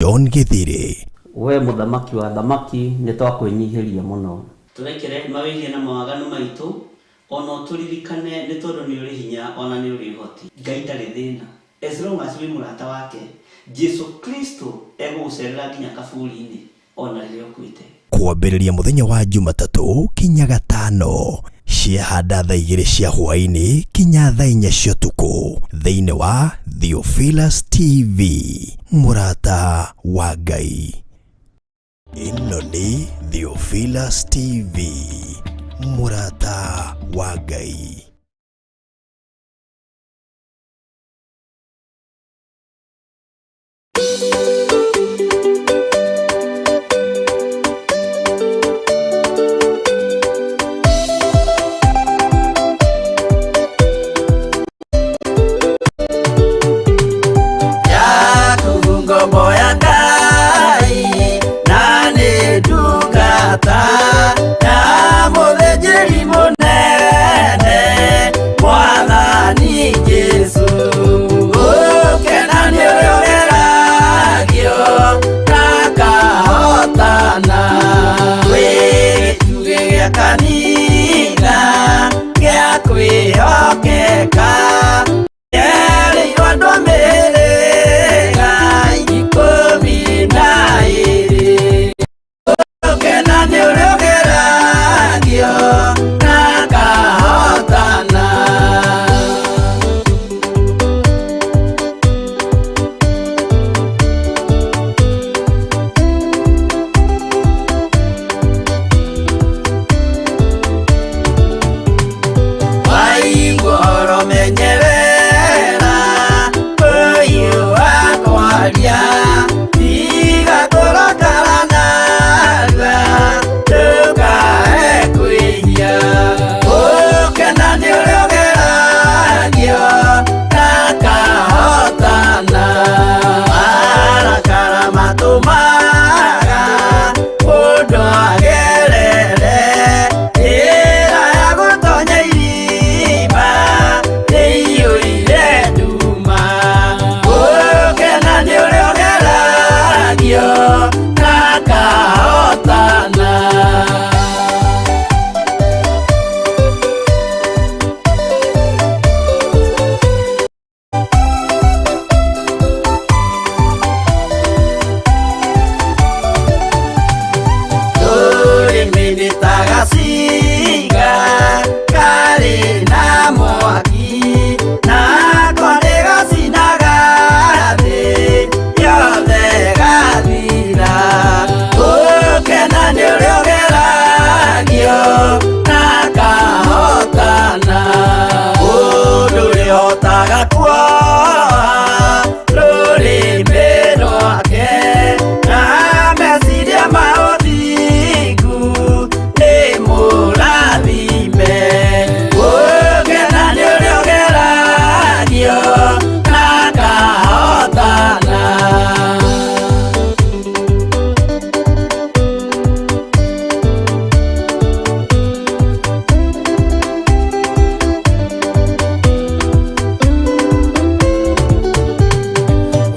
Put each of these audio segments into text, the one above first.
John Githiri. We mũthamaki wa athamaki, nĩ twakwĩnyihĩria mũno. Tũrekere mawĩhia na mawaganu maitũ, ona ũtũririkane nĩ tondũ nĩ ũrĩ hinya ona nĩ ũrĩ ũhoti. Ngai ndarĩ thĩna as long as wĩ mũrata wake. Jesu Kristo egũgũcerera nginya kaburi-inĩ ona rĩrĩa ũkuĩte. Kwambĩrĩria mũthenya wa Jumatatũ kinya Gatano ciahanda thaa 2 cia hwaĩ-inĩ kinya thaa 4 cia ũtukũ thĩinĩ wa Theophilus TV, mũrata wa Ngai. Ĩno nĩ Theophilus TV, mũrata wa Ngai. Yakubu ngombo ya Ngai na nĩ ndungata ya mũthĩnjĩri mũnene Mwathani Jesũ. Gũkena nĩ ũrĩa ũgeragio na akahotana, wĩ gĩtugĩ gĩa kanitha gĩa kwĩhokeka. Yerĩirwo andũ a mĩhĩrĩga 12. Gũkena nĩ ũrĩa ũgeragio na akahotana. Waigua ũhoro menyerera kũhiũha kwaria, tiga kũrakara narua ndũkae kwĩhia. Gũkena nĩ ũrĩa ũgeragio na akahotana. Marakara matũmaga mũndũ agerere njĩra ya gũtonya irima ĩiyũire nduma. Gũkena nĩ ũrĩa ũgeragio na akahotana. Rũrĩmĩ nĩ ta gacinga karĩ na mwaki, nako nĩ gacinaga thĩ yothe gathira. Gũkena nĩ ũrĩa ũgeragio na akahotana. Mũndũ ũrĩa ũhotaga kuoha rũrĩmĩ rwake na meciria ma ũthingu nĩ mũrathime. Gũkena nĩ ũrĩa ũgeragio na akahotana.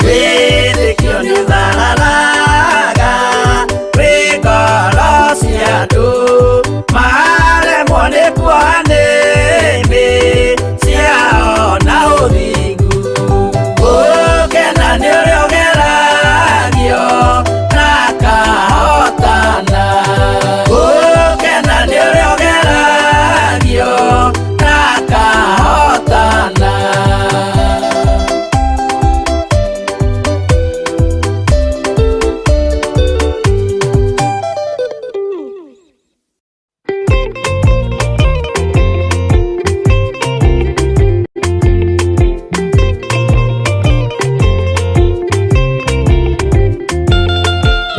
Wĩtĩkio nĩ ũthararaga wĩ ngoro cia andũ, maremwo nĩ kuoha nĩmĩ ciao na ũthingu. Gũkena nĩ ũrĩa ũgeragio na akahotana. Gũkena nĩ ũrĩa ũgeragio na akahotana.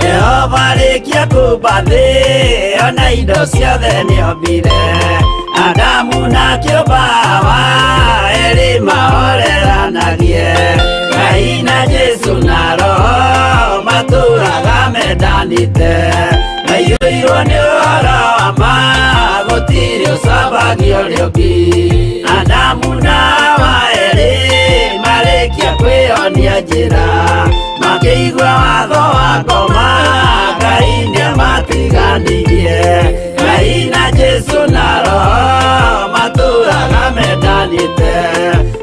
Jehova arĩkia kũmba thĩ ona indo ciothe nĩombire, Adamu na kĩũmba Hawa erĩ mahoreranagie. Ngai na Jesũ na Roho matũraga mendanĩte, maiyũirwo nĩ ũhoro wa ma gũtirĩ ũcambagio ũrĩa ũngĩ. Adamu na Hawa erĩ marĩkia kwĩyonia njĩra, makĩigua watho Mwendanĩte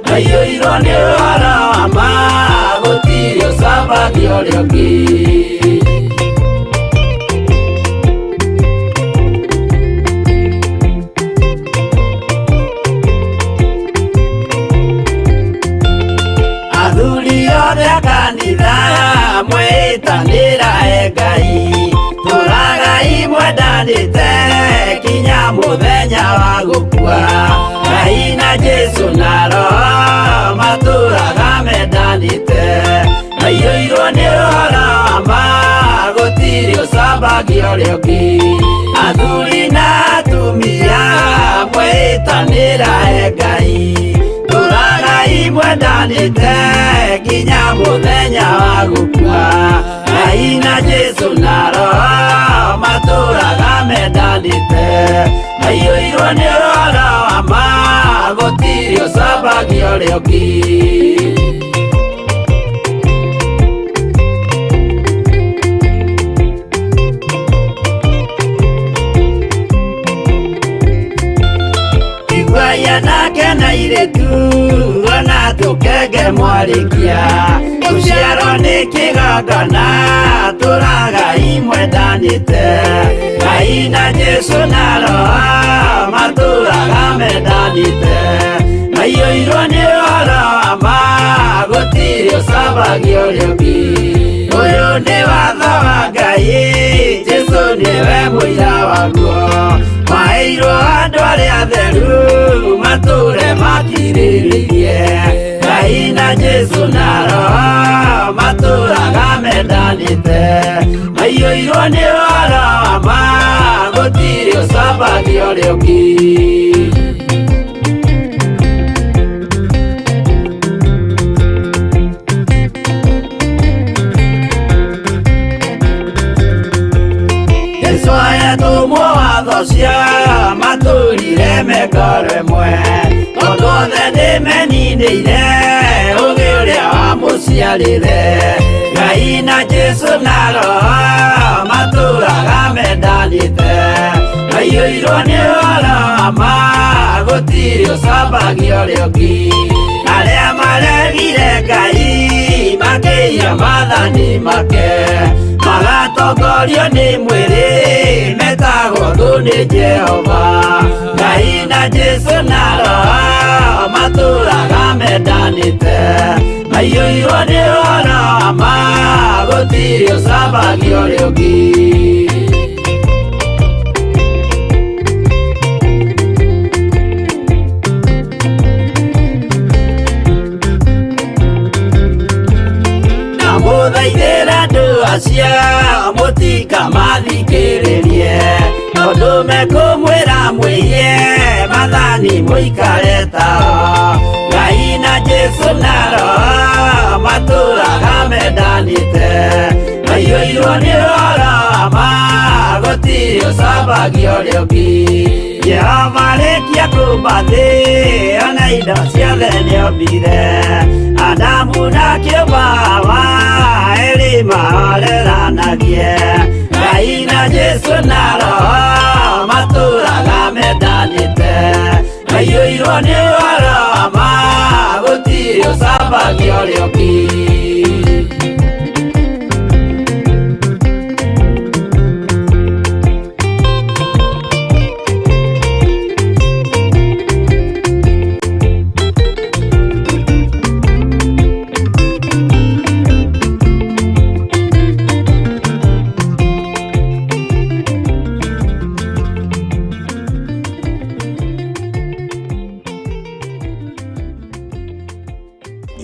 maiyũirwo nĩ ũhoro wa ma gũtirĩ ũcambagia ũrĩa ũngĩ. Athuri othe a kanitha mwĩtanĩra e Ngai tũragai mwendanĩte kinya mũthenya wa gũkua. Ngai na Jesũ na Roho matũraga mendanĩte maiyũirwo nĩ ũhoro wa ma gũtirĩ ũcambagia ũrĩa ũngĩ. Athuri na atumia mwĩtanĩra e Ngai tũragai mwendanĩte nginya mũthenya wa gũkua. Ngai na Jesũ na Roho matũraga mendanĩte maiyũirwo nĩ ũhoro wa ma gũtirĩ ũcambagia ũrĩa ũngĩ. Iguai anake na airĩtu ona tũkenge mwarĩkia gũciarwo nĩ kĩgongona tũragai mwendanĩte. Ngai na Jesũ na Roho matũraga mendanĩte maiyũirwo nĩ ũhoro wa ma gũtirĩ ũcambagia ũrĩa ũngĩ. Ũyũ nĩ watho wa Ngai Jesũ nĩwe mũira waguo maheirwo andũ arĩa atheru matũre makirĩrĩirie. Ngai na Jesũ na Roho matũraga mendanĩte maiyũirwo nĩ ũhoro wa ma gũtirĩ ũcambagia ũrĩa ũngĩ. Jesũ ayatũmwo watho cia matũrire mengoro ĩmwe tondũ othe nĩmeninĩire ũgĩ ũrĩa wamũciarire. Ngai na Jesũ na Roho matũraga mendanĩte maiyũirwo nĩ ũhoro wa ma gũtirĩ ũcambagia ũrĩa ũngĩ. Arĩa maregire Ngai makĩiya maathani make magatongorio nĩ mwĩrĩ metagwo thũ nĩ Jehova. Ngai na Jesũ na Roho matũraga mendanĩte maiyũirwo nĩ ũhoro wa ma gũtirĩ ũcambagia ũrĩa ũngĩ. Ndamũthaithĩra andũ acio mũtikamathikĩrĩrie tondũ mekũmwĩra mwĩhie maathani mũikare tao. Ngai na Jesũ na Roho matũraga mendanĩte maiyũirwo nĩ ũhoro wa ma gũtirĩ ũcambagia ũrĩa ũngĩ. Jehova arĩkia kũmba thĩ ona indo ciothe nĩombire Adamu na kĩũmba Hawa erĩ mahoreranagie. Ngai na Jesũ na Roho matũraga mendanĩte maiyũirwo nĩ ũhoro wa ma gũtirĩ ũcambagia ũrĩa ũngĩ.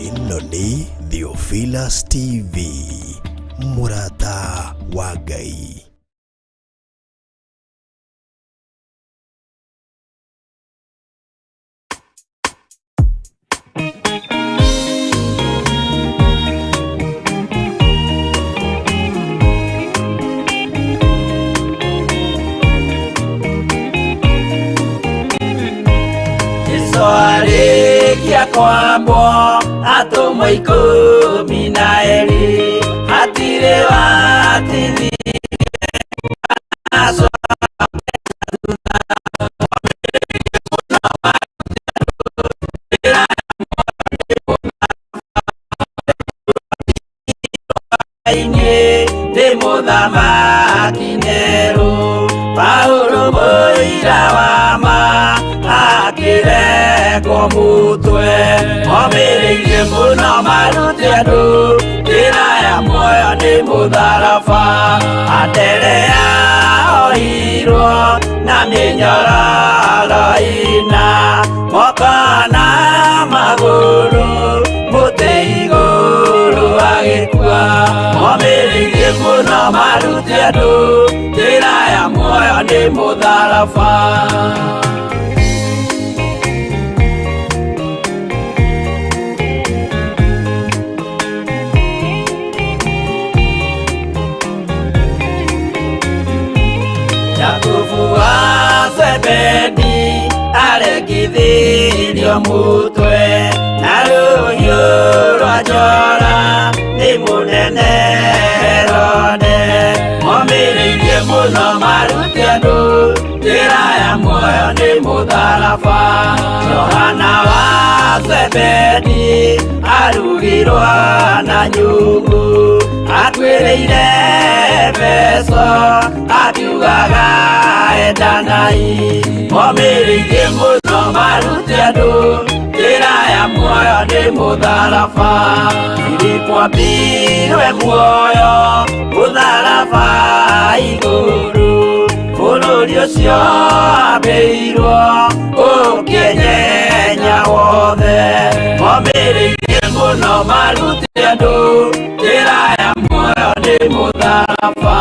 Ĩno nĩ Theophilus TV, mũrata wa Ngai. Jesũ arĩkia kwambwo atũmwo ikũmi na erĩ hatirĩ watithirie acoke thutha. Mũthamaki Nero. Paulo mũira wa ma akĩrengwo mũtwe. Omĩrĩirie mũno marute andũ njĩra ya muoyo nĩ mũtharaba. Anderea ohirwo na mĩnyororo ĩna, moko na magũrũ mũtĩ igũrũ agĩkua. Omĩrĩirie mũno marute andũ njĩra ya muoyo nĩ mũtharaba. Jakubu wa Zebedi aregithirio mutwe na rũhiũ rwa njora nĩ mũnene Herode. Momĩrĩirie mũno marute andũ njĩra ya muoyo nĩ mũtharaba. Johana wa Zebedi arugirwo na nyungu, akuĩrĩire Efeso akiugaga endanai. Momĩrĩirie mũno marute andũ njĩra ya muoyo nĩ mũtharaba. Filipo ambirwe muoyo mũtharaba igũrũ, bũrũri ũcio ambĩirwo ũkĩnyenya wothe. Momĩrĩirie mũno marute andũ njĩra ya muoyo nĩ mũtharaba.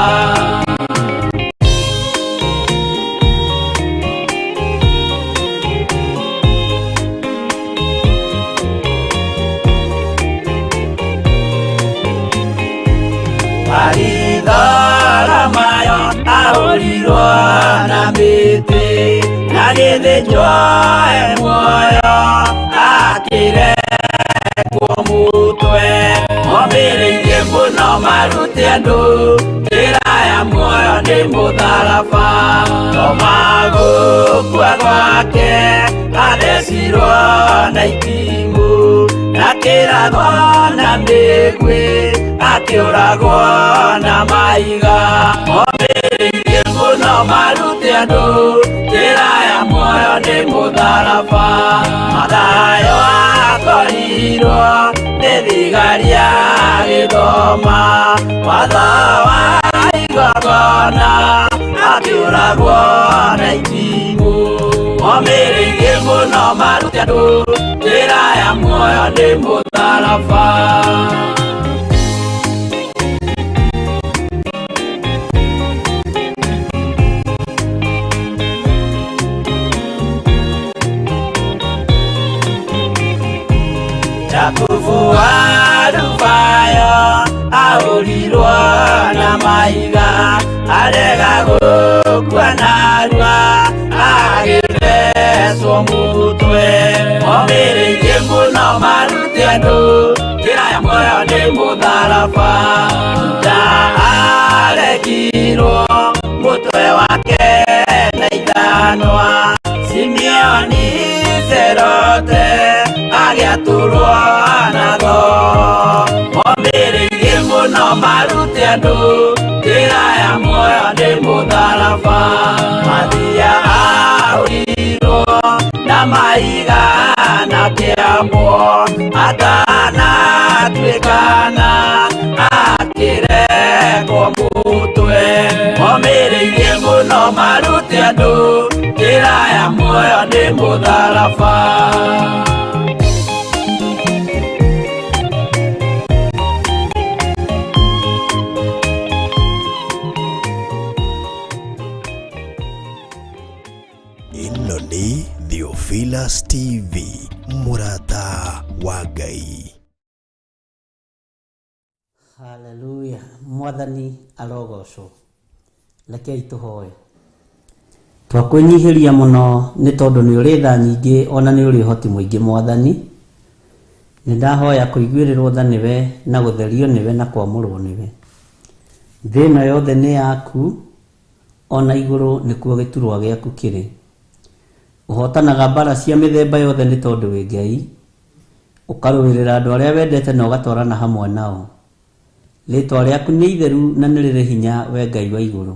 Baritholomayo ahũrirwo na mĩtĩ, na gĩthĩnjwo e muoyo akĩrengwo mũtwe. Momĩrĩirie mũno marute andũ njĩra ya muoyo nĩ mũtharaba. Toma gũkua gwake athecirwo na itimũ, na kĩrathwo na mĩguĩ akĩũragwo na mahiga. Momĩrĩirie mũno marute andũ njĩra ya muoyo nĩ mũtharaba. Mathayo akorirwo nĩ thigari agĩthoma watho wa igongona, akĩũragwo na itimũ. Momĩrĩirie mũno marute andũ njĩra ya muoyo nĩ mũtharaba. Jakubu wa Alufayo ahũrirwo na mahiga, arega gũkua narua agĩthecwo mũtwe. Momĩrĩirie mũno marute andũ njĩra ya muoyo nĩ mũtharaba. Juda aregirwo mũtwe wake na ithanwa, Simeoni Serote agĩatũrwo na thoo. Momĩrĩirie mũno marute andũ njĩra ya muoyo nĩ mũtharaba. Mathia ahũrirwo na mahiga na kĩambwo, atanatuĩkana akĩrengwo mũtwe. Momĩrĩirie mũno marute andũ njĩra ya muoyo nĩ mũtharaba. Ĩno nĩ Theophilus TV, mũrata wa Ngai. Haleluya, mwathani arogocwo. Rekei tũhoe. Twakwĩnyihĩria mũno nĩ tondũ nĩ ũrĩ tha nyingĩ ona nĩ ũrĩ ũhoti mũingĩ mwathani. Nĩ ndahoya kũiguĩrĩrwo tha nĩwe na gũtherio nĩwe na kwamũrwo nĩwe. Thĩ ĩno yothe nĩ yaku, ona igũrũ nĩkuo gĩturwa gĩaku kĩrĩ. Ũhotanaga mbara cia mĩthemba yothe nĩ tondũ wĩ Ngai, ũkarũĩrĩra andũ arĩa wendete na ũgatwarana hamwe nao. Rĩtwa rĩaku nĩ itheru na nĩ rĩrĩ hinya we Ngai wa igũrũ.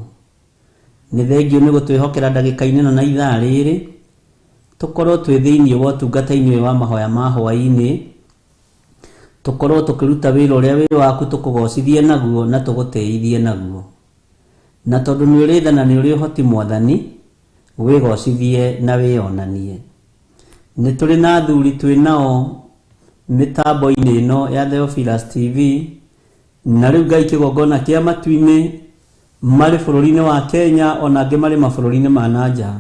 Nĩ thengiũ nĩ gũtwĩhokera ndagĩka-inĩ ĩno na ithaa rĩrĩ, tũkorwo twĩ thĩinĩ wa ũtungata-inĩ ũyũ wa mahoya ma hwaĩ-inĩ, tũkorwo tũkĩruta wĩra ũrĩa wĩ waku tũkũgocithie naguo na tũgũtĩithie naguo. Na tondũ nĩ ũrĩ tha na nĩ ũrĩ ũhoti Mwathani, wĩgocithie na wĩonanie. Nĩ tũrĩ na athuri twĩ nao mĩtambo-inĩ ĩno ya Theophilus TV, na rĩu Ngai kĩgongona kĩa matu-inĩ, marĩ bũrũri-inĩ wa Kenya ona angĩ marĩ mabũrũri-inĩ ma na nja.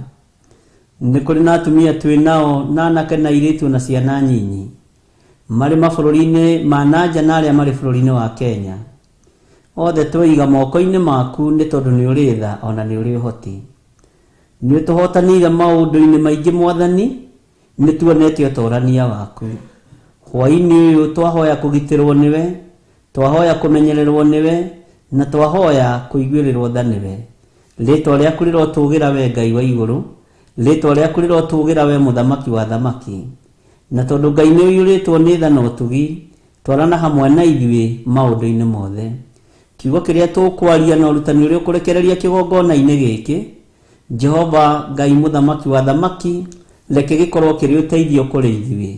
Nĩ kũrĩ na atumia twĩ nao na anake na airĩtu na ciana nyinyi marĩ mabũrũri-inĩ ma na nja na arĩa marĩ bũrũri-inĩ wa Kenya. Othe tweiga moko-inĩ maku nĩ tondũ nĩ ũrĩ tha ona nĩ ũrĩ ũhoti. Nĩ ũtũhotanĩire maũndũ-inĩ maingĩ Mwathani, nĩ tuonete ũtorania waku. Hwaĩ-inĩ ũyũ twahoya kũgitĩrwo nĩwe, twahoya kũmenyererwo nĩwe, na twahoya kũiguĩrĩrwo tha nĩwe. Rĩtwa rĩaku rĩrotũgĩra we Ngai wa igũrũ, rĩtwa rĩaku rĩrotũgĩra we Mũthamaki wa athamaki. Na tondũ Ngai nĩ ũiyũrĩtwo nĩ tha na ũtugi, twarana hamwe na ithuĩ maũndũ-inĩ mothe. Kiugo kĩrĩa tũkwaria na ũrutani ũrĩa ũkũrekereria kĩgongona-inĩ gĩkĩ, Jehova Ngai Mũthamaki wa athamaki, reke gĩkorwo kĩrĩ ũteithio kũrĩ ithuĩ,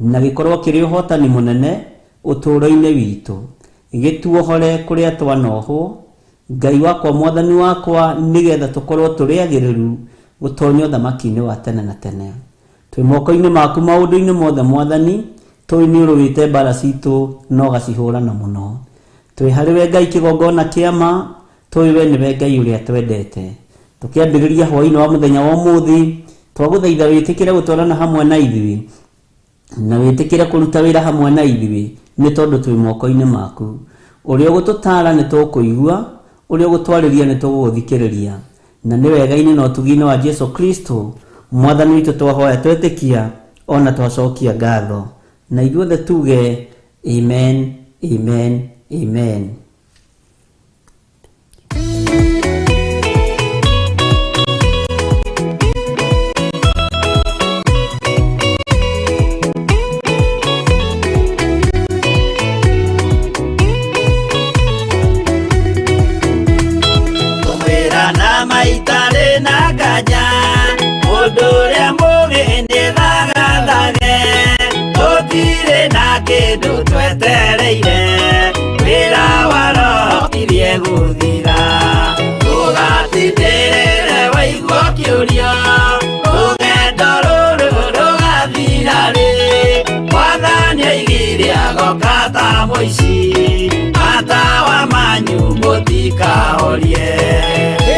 na gĩkorwo kĩrĩ ũhotani mũnene ũtũũro-inĩ witũ. Gĩtuohore kũrĩa twanohwo, Ngai wakwa Mwathani wakwa, nĩgetha tũkorwo tũrĩ agĩrĩru gũtonya ũthamaki-inĩ wa tene na tene. Twĩ moko-inĩ maku maũndũ-inĩ mothe Mwathani, tũĩ nĩ ũrũĩte mbara citũ na ũgacihũrana mũno. Twĩ harĩ we Ngai kĩgongona kĩa ma, tũĩ we nĩwe Ngai ũrĩa twendete. Tũkĩambĩrĩria hwaĩ-inĩ wa mũthenya wa ũmũthĩ, twagũthaitha wĩtĩkĩre gũtwarana hamwe na ithuĩ, na wĩtĩkĩre kũruta wĩra hamwe na ithuĩ, nĩ tondũ twĩ moko-inĩ maku. Ũrĩa ũgũtũtaara nĩ tũkũigua, ũrĩa ũgũtwarĩria nĩ tũgũgũthikĩrĩria. Na nĩ wega-inĩ na ũtugi-inĩ wa Jesu Kristo, Mwathani witũ twahoya twetĩkia, ona twacokia ngatho. Na ithuothe tuge, amen, amen, amen. Ngũmwĩra na maitarĩ na nganja, mũndũ ũrĩa mũũgĩ nĩthagathage, tũtirĩ na kĩndũ twetereire, wĩra wa Roho ũkirie gũthira. Ndũgatindĩrĩre waigua ũkĩũria, rũgendo rũrũ rũgathira rĩ, Mwathani oigire agoka ta mũici, matawa manyu mũtikahorie.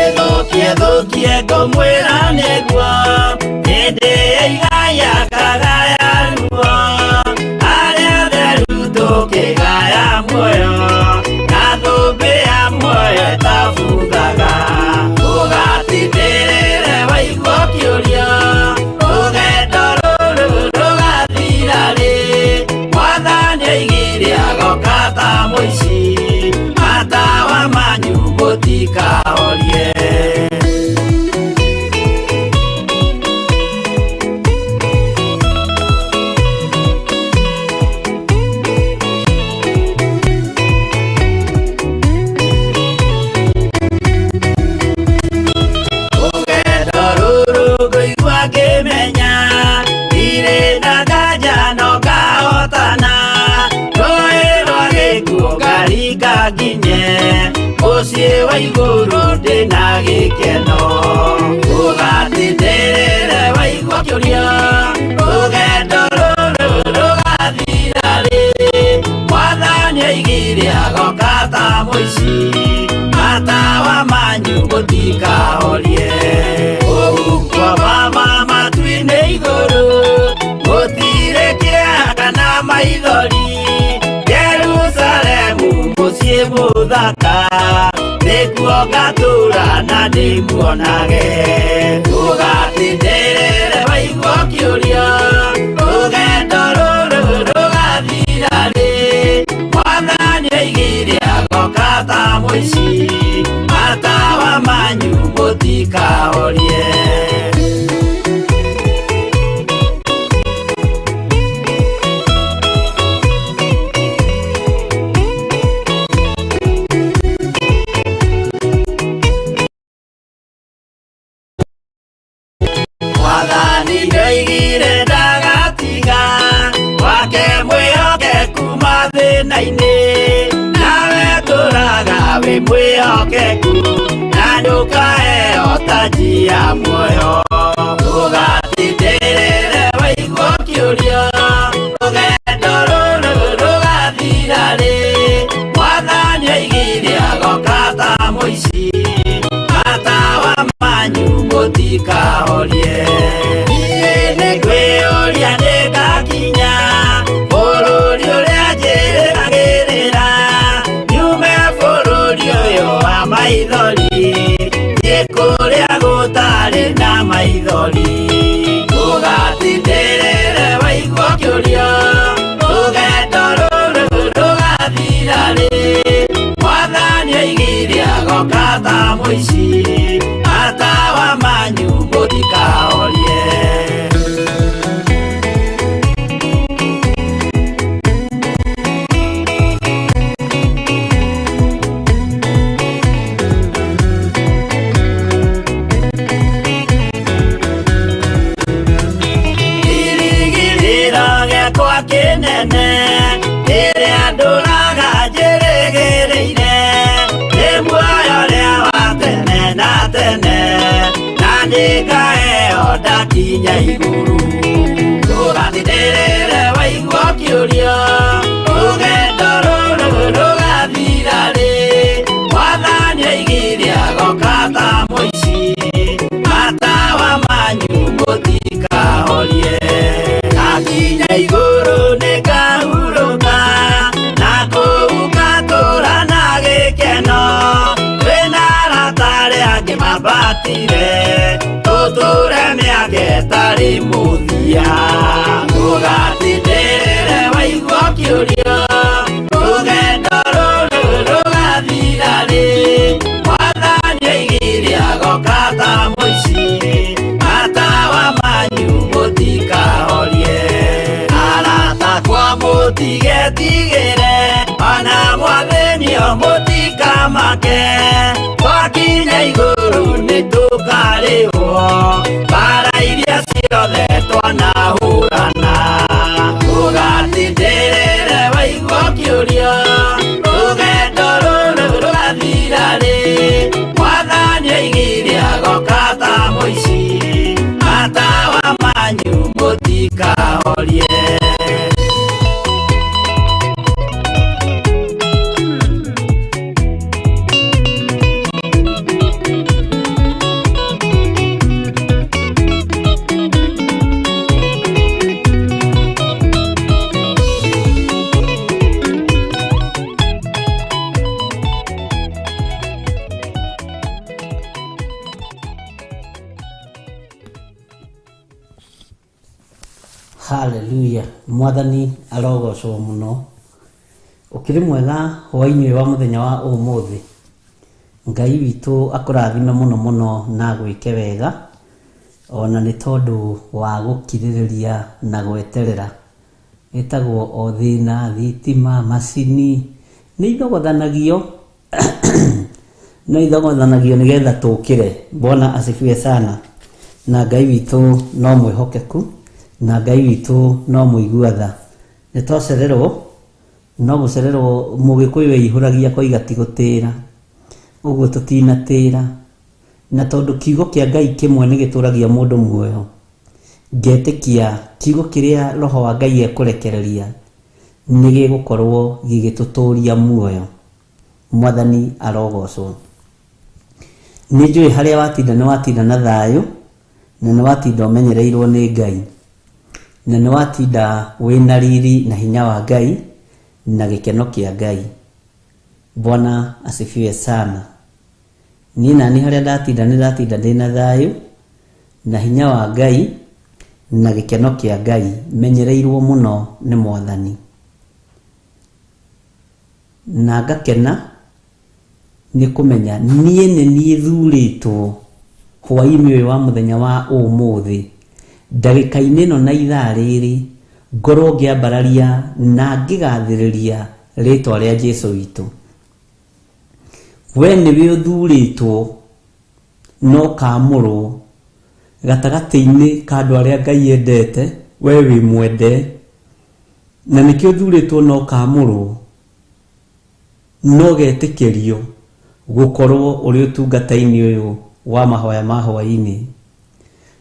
Ĩthũkie thũkie ngũmwĩra nĩguo, hĩndĩ ya igaya ngagaya ruo, arĩa atheru tũkĩgaya muoyo, na thũmbĩ ya muoyo ĩtabuthaga. Ndũgatindĩrĩre waigua ũkĩũria, rũgendo rũrũ rũgathira rĩ, Mwathani oigire agoka ta mũici, matawa manyu mũtikahorie. Rũgendo rũrũ ngũigua ngĩmenya, ndirĩ na nganja no ngahotana, rũĩ rwa gĩkuũ ngaringa nginye, mũciĩ wa igũrũ ndĩna gĩkeno. Ndũgatindĩrĩre waigua ũkĩũria, rũgendo rũrũ rũgathira rĩ, Mwathani oigire agoka ta mũici, matawa manyu mũtikahorie. Kũu kwa mama matu-inĩ igũrũ, gũtirĩ kĩeha kana maithori, Jerusalemu mũciĩ mũthaka, nĩkuo ngatũũra na ndĩmuonage. Ndũgatindĩrĩre waigua ũkĩũria, rũgendo rũrũ rũgathira rĩ, Mwathani oigire agoka ta mũici, matawa manyu mũtikahorie. njĩra-inĩ nawe tũraga wĩ mwĩhokeku na ndũkaheo taji ya muoyo ndũgatindĩrĩre waigua ũkĩũrio rũgendo rũrũ rũgathira rĩ mwathani oigire agoka ta mũici matawa manyu mũtikahorie niĩ nĩngwĩyũria nĩngakinya bũrũri ũrĩa njĩrĩgagĩrĩra nyume bũrũri ũyũ wa maithori thiĩ kũrĩa gũtarĩ na maithori ndũgatindĩrĩre waigua ũkĩũrio rũgendo rũrũ rũgathira rĩ mwathani oigire agoka ta mũici matawa manyu mũtikahorie. Kĩrĩgĩrĩro gĩakwa kĩnene kĩrĩa ndũraga njĩrĩgĩrĩire nĩ muoyo ũrĩa wa tene na tene na nĩngaheo ndakinya igũrũ ndũgatindĩrĩre waigua ũkĩũrio rũgendo rũrũ rũgathira rĩ mwathani oigire agoka ta mũici matawa manyu mũtikahorie ndakinya igũrũ nĩngahurũka na kũu ngatũũra na gĩkeno twĩna arata arĩa angĩ mambatire tũtũũre mĩaka ĩtarĩ mũthia ndũgatindĩrĩre waigua ũkĩũrio rũgendo rũrũ rũgathira rĩ mwathani oigire agoka ta mũici matawa manyu mũtikahorie arata kwa mũtigetigĩre ona mwathĩnio mũtikamake twakinya igũrũ nĩtũkarĩhwo mbara iria ciothe twanahũrana ndũgatindĩrĩre waigua ũkĩũrio rũgendo rũrũ rũgathira rĩ mwathani oigire agoka ta mũici matawa manyu mũtikahorie. Haleluya mwathani arogocwo muno ukiri mwega hwainĩ wa muthenya wa umuthi Ngai witũ akũrathime mũno mũno na agwĩke wega ona nĩ tondũ wa gũkirĩrĩria na gweterera ĩtagwo o thĩna thitima macini nĩ ithogothanagio no ithogothanagio nĩgetha tũkĩre. Bwana asifiwe sana. Na Ngai witũ no mwĩhokeku na Ngai witũ no mũigua tha. Nĩ twacererwo no gũcererwo mũgĩkũyũ eihũragia koiga ti gũtĩra ũguo tũtinatĩra na tondũ kiugo kĩa Ngai kĩmwe nĩ gĩtũragia mũndũ muoyo ngetĩkia kiugo kĩrĩa roho wa Ngai ekũrekereria nĩ gĩgũkorwo gĩgĩtũtũria muoyo. Mwathani arogocwo. Nĩ njũĩ harĩa watinda nĩ watinda na thayũ na nĩ watinda ũmenyereirwo nĩ Ngai na nĩ watinda wĩna riri na hinya wa Ngai na gĩkeno kĩa Ngai. Bwana asifiwe sana. Niĩ nani harĩa ndatinda nĩ ndatinda ndĩna thayũ na hinya wa Ngai na gĩkeno kĩa Ngai menyereirwo mũno nĩ Mwathani na ngakena nĩ kũmenya niĩ nĩ niĩ thurĩtwo hwainĩ ũyũ wa mũthenya wa ũmũthĩ ndagĩka-inĩ ĩno na ithaa rĩrĩ ngorwo ngĩambararia na ngĩgathĩrĩria rĩtwa rĩa Jesũ witũ. We nĩwe ũthurĩtwo na ũkaamũrwo gatagatĩ-inĩ ka andũ arĩa Ngai endete, we wĩ mwende na nĩkĩo ũthurĩtwo na ũkaamũrwo Na ũgetĩkĩrio gũkorwo ũrĩ ũtungata-inĩ ũyũ wa mahoya ma hwaĩ-inĩ,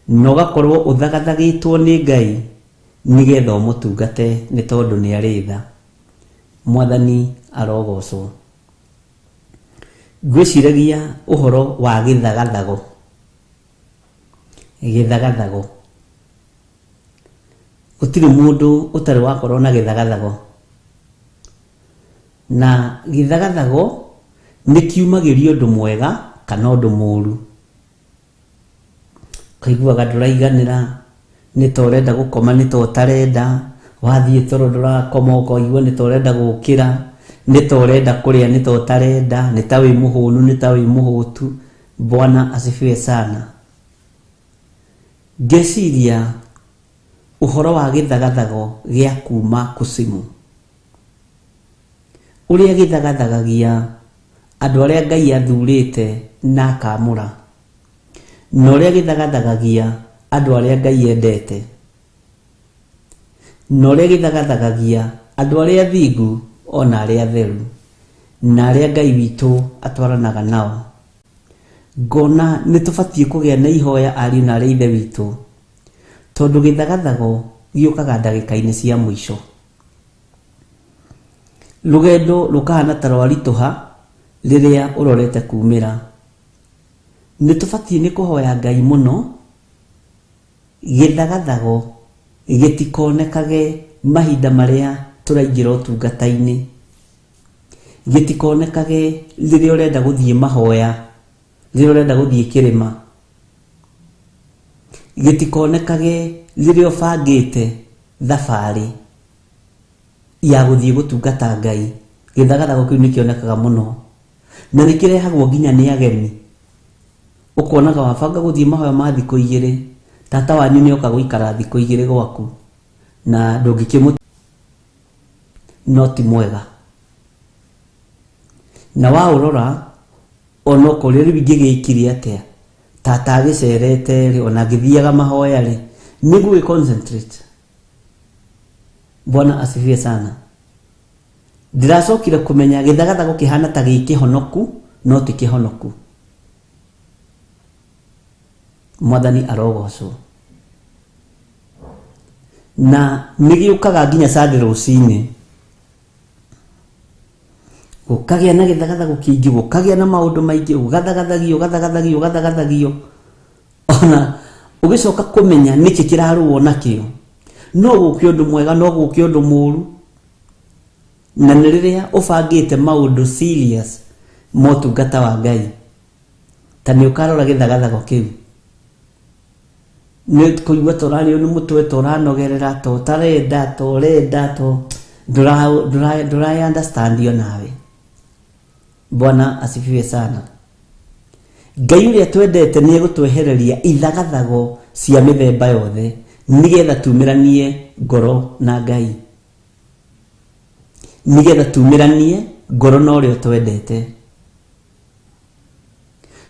na ũgakorwo ũthagathagĩtwo nĩ Ngai nĩgetha ũmũtungate nĩ tondũ nĩ arĩ tha. Mwathani arogocwo. Ngwĩciragia ũhoro wa gĩthagathago. Gĩthagathago. Gũtirĩ mũndũ ũtarĩ wakorwo na gĩthagathago. Na gĩthagathago nĩ kiumagĩria ũndũ mwega kana ũndũ mũru. Ũkaiguaga ndũraiganĩra, nĩ ta ũrenda gũkoma nĩ ta ũtarenda, wathiĩ toro ndũrakoma ũkaigua nĩ ta ũrenda gũkĩra, nĩ ta ũrenda kũrĩa nĩ ta ũtarenda, nĩ ta wĩ mũhũnu nĩ ta wĩ mũhũtu. Bwana asifiwe sana. Ngeciria ũhoro wa gĩthagathago gĩa kuma kusimu. Ũrĩa gĩthagathagagia andũ arĩa Ngai athurĩte na akamũra, na ũrĩa gĩthagathagagia andũ arĩa Ngai endete, na ũrĩa gĩthagathagagia andũ arĩa athingu ona arĩa atheru, na arĩa Ngai witũ atwaranaga nao. Ngona nĩ tũbatiĩ kũgĩa na ihoya ariũ na arĩ Ithe witũ, tondũ gĩthagathago gĩũkaga ndagĩka-inĩ cia mũico. Rũgendo rũkahana ta rwaritũha rĩrĩa ũrorete kumĩra. Nĩ tũbatiĩ nĩ kũhoya Ngai mũno gĩthagathago gĩtikonekage mahinda marĩa tũraingĩra ũtungata-inĩ, gĩtikonekage rĩrĩa ũrenda gũthiĩ mahoya, rĩrĩa ũrenda gũthiĩ kĩrĩma, gĩtikonekage rĩrĩa ũbangĩte thabarĩ ya gũthiĩ gũtungata Ngai. Gĩthagathago kĩu nĩ kĩonekaga mũno na nĩ kĩrehagwo nginya nĩ ageni. Ũkonaga wabanga gũthiĩ mahoya ma thikũ igĩrĩ, tata wanyu nĩ oka gũikara thikũ igĩrĩ gwaku na ndũngĩkĩmũ no ti mwega. Na waũrora ona ũkoria rĩu ingĩgĩkire atĩa, tata agĩcerete rĩ, ona ngĩthiaga mahoya rĩ, nĩngũgĩ concentrate. Bwana asifiwe sana. Ndĩracokire kũmenya gĩthagathago kĩhana ta gĩ kĩhonoku no ti kĩhonoku. Mwathani arogocwo. Na nĩ gĩũkaga nginya Sunday rũcinĩ, gũkagĩa na gĩthagathago kĩingĩ, gũkagĩa na maũndũ maingĩ, ũgathagathagio ũgathagathagio ũgathagathagio, ona ũgĩcoka kũmenya nĩkĩ kĩrarũo nakĩo. No gũke ũndũ mwega, no gũke ũndũ mũru. Na nĩ rĩrĩa ũbangĩte maũndũ serious motungata wa Ngai, ta nĩ ũkarora gĩthagathago kĩu, nĩ kũigua ta ũrarĩo nĩ mũtwe, ta ũranogerera, ta ũtarenda, ta ũrenda, ta ndũra understand onawe. Bwana asifiwe sana. Ngai ũrĩa twendete nĩ egũtwehereria ithagathago cia mĩthemba yothe nĩgetha tumĩranie ngoro na Ngai, nĩgetha tumĩranie ngoro na ũrĩa twendete,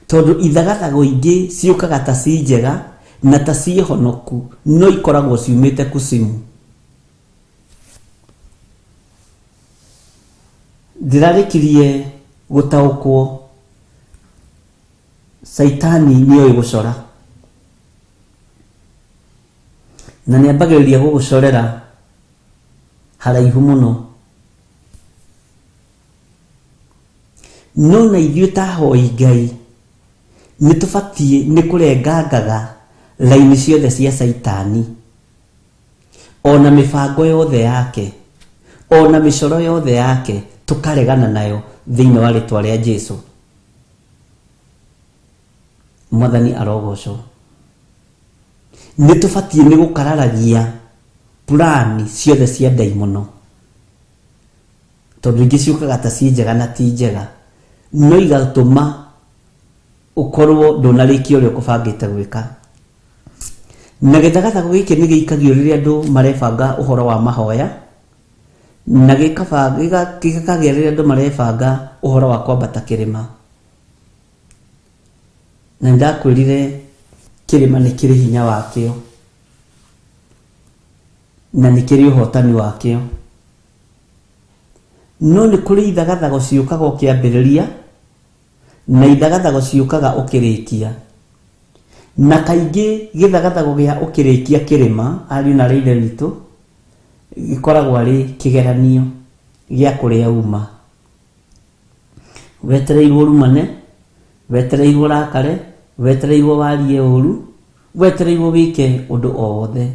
tondũ ithagathago ingĩ ciũkaga ta ci njega na ta ci honoku, no ikoragwo ciumĩte kusimu. Ndĩrarĩkirie gũtaũkwo Saitani nĩoĩ gũcora, na nĩambagĩrĩria gũgũcorera haraihu mũno. No na ithuĩ ta ahoi Ngai nĩ tũbatiĩ nĩ kũrengangaga raini ciothe cia Saitani, ona mĩbango yothe yake, ona mĩcoro yothe yake, tũkaregana nayo thĩinĩ wa rĩtwa rĩa Jesu. Mwathani arogocwo. Nĩ tũbatiĩ nĩ gũkararagia plani ciothe cia ndaimono, tondũ ingĩ ciũkaga ta ciĩ njega na ti njega, no igatũma ũkorwo ndũnarĩkia ũrĩa ũkũbangĩte gwĩka. Na gĩthagathago gĩkĩ nĩ gĩikagio rĩrĩa andũ marebanga ũhoro wa mahoya, na gĩkagĩa rĩrĩa andũ marebanga ũhoro wa kwambata kĩrĩma. Na nĩndakwĩrire kĩrĩma nĩ kĩrĩ hinya wakĩo na nĩ kĩrĩ ũhotani wakĩo. No nĩ kũrĩ ithagathago ciũkaga ũkĩambĩrĩria na ithagathago ciũkaga ũkĩrĩkia. Na kaingĩ gĩthagathago gĩa ũkĩrĩkia kĩrĩma, ariũ na aarĩ a Ithe witũ, gĩkoragwo arĩ kĩgeranio gĩa kũrĩa uma. Wetereirwo ũrumane, wetereirwo ũrakare, wetereirwo warie ũru, wetereirwo wĩke ũndũ o wothe.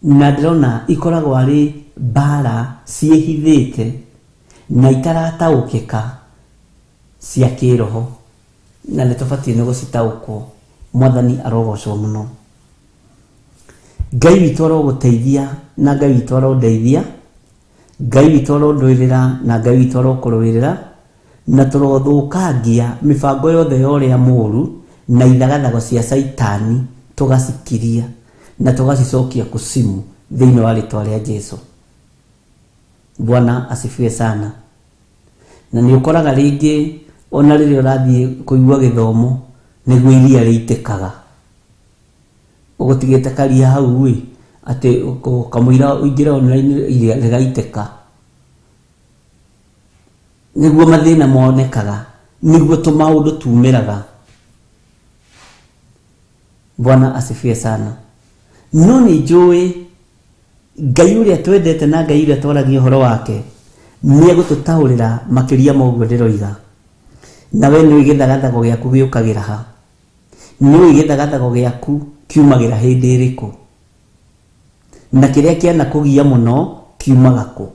Na ndĩrona ikoragwo arĩ mbara ciĩhithĩte na itarataũkĩka cia kĩroho, na nĩ tũbatiĩ nĩ gũcitaũkwo. Mwathani arogocwo mũno. Ngai witũ arogũteithia na Ngai witũ arondeithia, Ngai witũ arondũĩrĩra na Ngai witũ arokũrũĩrĩra, na tũrothũkangia mĩbango yothe ya ũrĩa mũũru na ithagathago cia Caitani tũgacikiria na tũgacicokia kusimu thĩinĩ wa rĩtwa rĩa Jesu. Bwana asifiwe sana. Na nĩ ũkoraga rĩngĩ ona rĩrĩa ũrathiĩ kũigua gĩthomo nĩguo iria rĩitĩkaga. Ũgũtigĩte karia hau ĩ, atĩ kamũira ũingĩre online iria rĩgaitĩka. Nĩguo mathĩna monekaga, nĩguo tũmaũndũ tumĩraga. Bwana asifiwe sana. No nĩ njũĩ Ngai ũrĩa twendete na Ngai ũrĩa twaragia ũhoro wake nĩ egũtũtaũrĩra makĩria ma ũguo ndĩroiga. Na we nĩũĩ gĩthagathago gĩaku gĩũkagĩra ha. Nĩũĩ gĩthagathago gĩaku kiumagĩra hĩndĩ ĩrĩkũ. Na kĩrĩa kĩanakũgia mũno kiumaga kũ.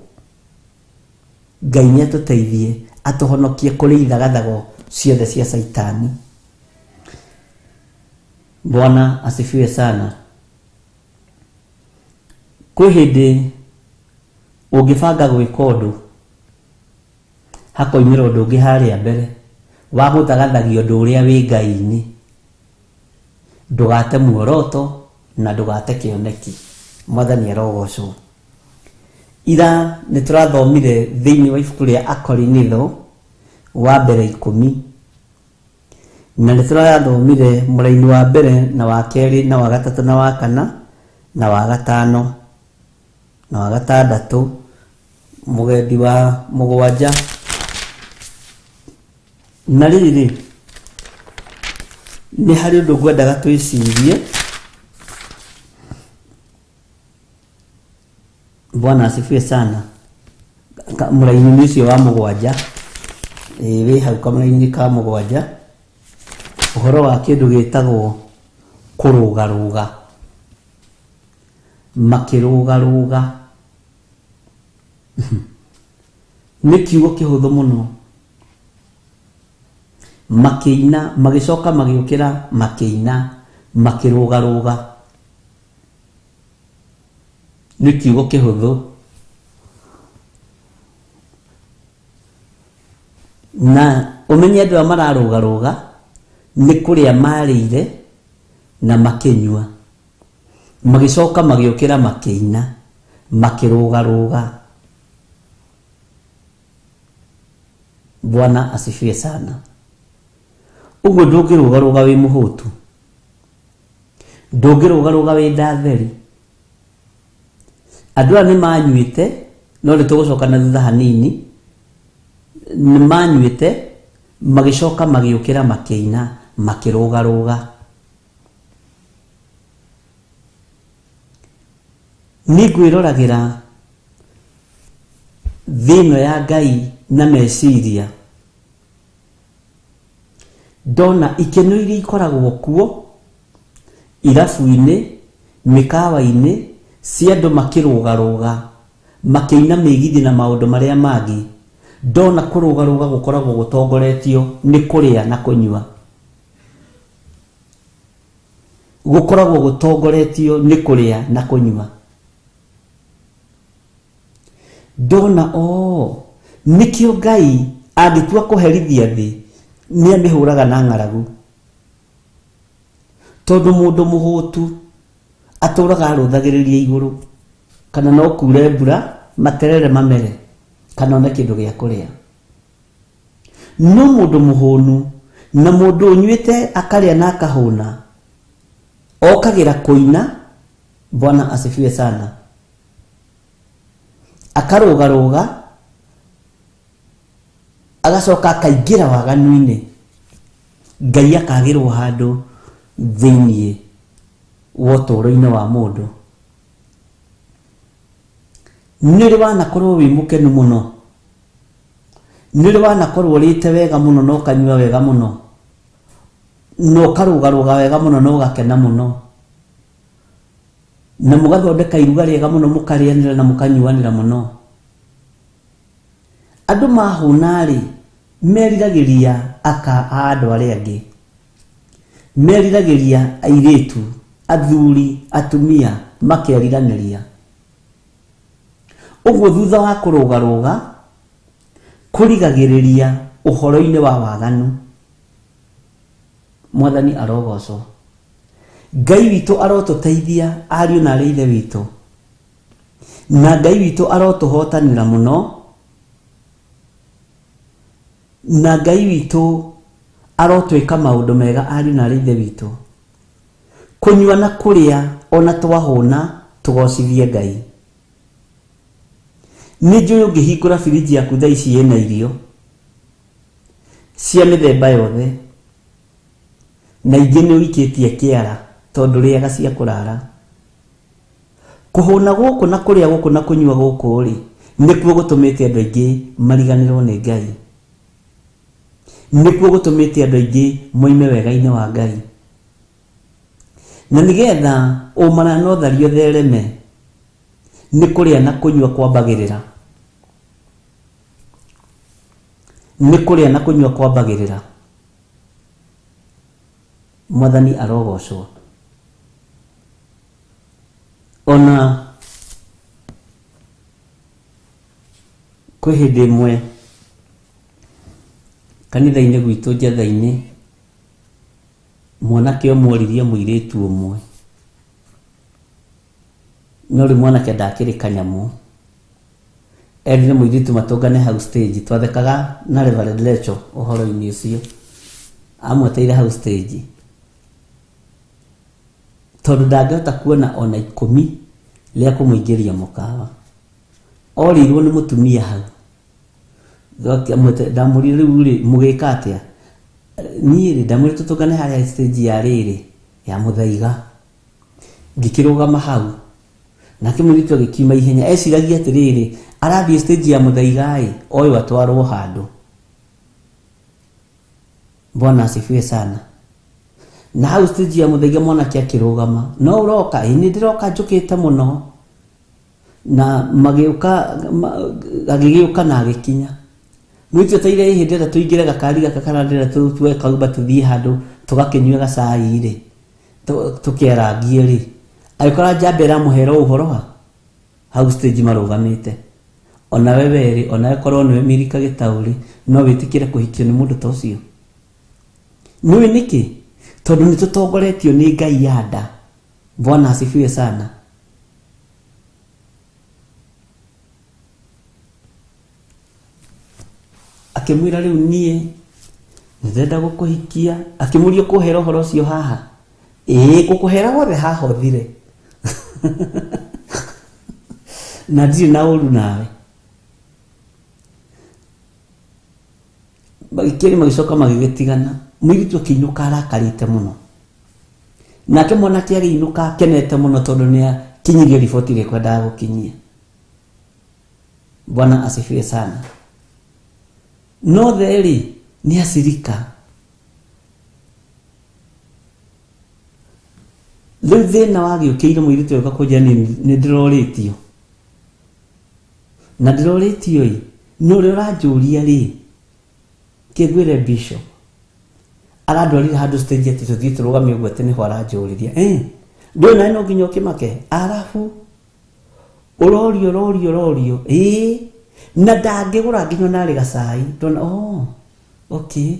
Ngai nĩ atũteithie atũhonokie kũrĩ ithagathago ciothe cia Caitani. Bwana asifiwe sana. Kwĩ hĩndĩ ũngĩbanga gwĩka ũndũ hakoimĩra ũndũ ũngĩ harĩa mbere wa gũthagathagia ũndũ ũrĩa wĩ Ngai-inĩ. Ndũgate muoroto na ndũgate kĩoneki. Mwathani arogocwo. Ira nĩ tũrathomire thĩinĩ wa ibuku rĩa Akorinitho wa mbere ikũmi na nĩ tũrathomire mũraini wa mbere na wa kerĩ na wa gatatũ na wa kana na wa gatano na wa gatandatũ mũgendi wa mũgwanja. Na rĩrĩ, nĩ harĩ ũndũ ngwendaga twĩcirie. Bwana asifiwe sana. Mũraini ũcio wa mũgwanja, ĩĩ wĩ hau kamũraini ka mũgwanja, ũhoro wa kĩndũ gĩtagwo kũrũgarũga, makĩrũgarũga. Nĩ kiugo kĩhũthũ mũno. Makĩina, magĩcoka magĩũkĩra makĩina, makĩrũgarũga. Nĩ kiugo kĩhũthũ. Na ũmenye andũ aya mararũgarũga nĩ kũrĩa marĩire na makĩnyua. Magĩcoka magĩũkĩra makĩina, makĩrũgarũga. Bwana asifiwe sana. Ũguo ndũngĩrũgarũga wĩ mũhũtu. Ndũngĩrũgarũga wĩ nda theri. Andũ aya nĩ manyuĩte, no nĩ tũgũcoka na thutha hanini, nĩ manyuĩte, magĩcoka magĩũkĩra makĩina, makĩrũgarũga. Niĩ ngwĩroragĩra thĩ ĩno ya Ngai na meciria, ndona ikeno iria ikoragwo kuo irabu-inĩ, mĩkawa-inĩ cia andũ makĩrũgarũga, makĩina mĩgithi na maũndũ marĩa mangĩ, ndona kũrũgarũga gũkoragwo gũtongoretio nĩ kũrĩa na kũnyua. Gũkoragwo gũtongoretio nĩ kũrĩa na kũnyua. Ndona oo, nĩkĩo Ngai angĩtua kũherithia thĩ nĩ amĩhũraga na ng'aragu. Tondũ mũndũ mũhũtu atũraga arũthagĩrĩria igũrũ, kana no kure mbura materere mamere, kana one kĩndũ gĩa kũrĩa. No mũndũ mũhũnu na mũndũ ũnyuĩte akarĩa na akahũna, okagĩra kũina. Bwana asifiwe sana. Akarũgarũga, agacoka akaingĩra waganu-inĩ. Ngai akagĩrwo handũ thĩinĩ wa ũtũũro-inĩ wa mũndũ. Nĩ ũrĩ wanakorwo wĩ mũkenu mũno? Nĩ ũrĩ wanakorwo ũrĩte wega mũno na ũkanyua wega mũno? Na ũkarũgarũga wega mũno na ũgakena mũno? Na mũgathondeka iruga rĩega mũno mũkarĩanĩra na mũkanyuanĩra mũno? Andũ mahũna-rĩ, meriragĩria aka a andũ arĩa angĩ. Meriragĩria airĩtu, athuri, atumia, makeriranĩria. Ũguo thutha wa kũrũgarũga, kũrigagĩrĩria ũhoro-inĩ wa waganu. Mwathani arogocwo. Ngai witũ arotũteithia ariũ na arĩ ithe witũ. Na Ngai witũ arotũhotanĩra mũno. Na Ngai witũ arotwĩka maũndũ mega ariũ na arĩ ithe witũ. Kũnyua na kũrĩa ona twahũna tũgocithie Ngai. Nĩ njũĩ ũngĩhingũra birinji yaku thaa ici ĩna irio cia mĩthemba yothe na ingĩ nĩ ũikĩtie kĩara tondũ ndũrĩaga cia kũrara. Kũhũna gũkũ na kũrĩa gũkũ na kũnyua gũkũ-rĩ, nĩkuo gũtũmĩte andũ aingĩ mariganĩrwo nĩ Ngai. Nĩkuo gũtũmĩte andũ aingĩ moime wega-inĩ wa Ngai. Na nĩgetha ũmara na ũtharia ũthereme, nĩ kũrĩa na kũnyua kwambagĩrĩra. Nĩ kũrĩa na kũnyua kwambagĩrĩra. Mwathani arogocwo. Ona kwĩ hĩndĩ ĩmwe kanitha-inĩ gwitũ Njetha-inĩ, mwanake ũmwe oririe mũirĩtu ũmwe, no rĩu mwanake ndakĩrĩ kanyamũ, erire mũirĩtu matũngane hau stage, twathekaga na Reverend Lecho ũhoro-inĩ ũcio, amweteire hau stage, tondũ ndangĩhota kuona ona ikũmi rĩa kũmũingĩria mũkawa. Orĩirwo nĩ mũtumia hau. Ndamũririe rĩu rĩ, mũgĩka atĩa? Niĩ rĩ, ndamwĩrire tũtũngane harĩa stage ya rĩrĩ, ya Mũthaiga. Ngĩkĩrũgama hau. Nake mũirĩtu agĩkiuma ihenya. Eciragia atĩrĩrĩ, arathiĩ stage ya Mũthaiga ĩ, oywo atwarwo handũ. Bwana asifiwe sana. Na hau stage ya Mũthaiga mwanake akĩrũgama. No ũroka? Ĩ nĩ ndĩroka njũkĩte mũno. Na magĩũka, agĩgĩũka na agĩkinya. Mũirĩtu etereire ĩ hĩndĩ ĩrĩa tũingĩre gakari gaka kana ndĩrenda tuoe kaumba tũthiĩ handũ tũgakĩnyue gacai rĩ, tũkerangie rĩ, agĩkora njamba ĩramũhera ũhoro ha hau stage marũgamĩte. Onawe werĩ, onawe korwo nĩwe Milika Gĩtaũ rĩ, no wĩtĩkĩre kũhikio nĩ mũndũ ta ũcio? Nĩũĩ nĩkĩ? Tondũ nĩ tũtongoretio nĩ Ngai ya nda. Bwana asifiwe sana. Akĩmwĩra rĩu niĩ nĩndĩrenda gũkũhikia. Akĩmũria ũkũhera ũhoro ũcio haha? Ĩĩ ngũkũhera wothe haha ũthire. Na ndirĩ na ũru nawe. Magĩkĩaria magĩcoka magĩgĩtigana. Mũirĩtu akĩinũka arakarĩte mũno. Nake mwanake agĩinũka akenete mũno tondũ nĩ akinyirie riboti ĩrĩa ekwendaga gũkinyia. Bwana asifiwe sana. No therĩ nĩ acirika. Rĩu thĩna wagĩũkĩire mũirĩtu ũyũ kũnjĩra nĩ ndĩrorĩtio. Na ndĩrorĩtio ĩ, na ũrĩa ũranjũria rĩ, kĩngwĩre bishop arandwarire handũ stage atĩ tũthiĩ tũrũgame ũguo atĩ nĩho aranjũrĩria eh ndũĩ nawe no nginya ũkĩmake arabu ũrorio ũrorio ũrorio ĩĩ na ndangĩgũra nginya ona arĩ gacai ndona oh okay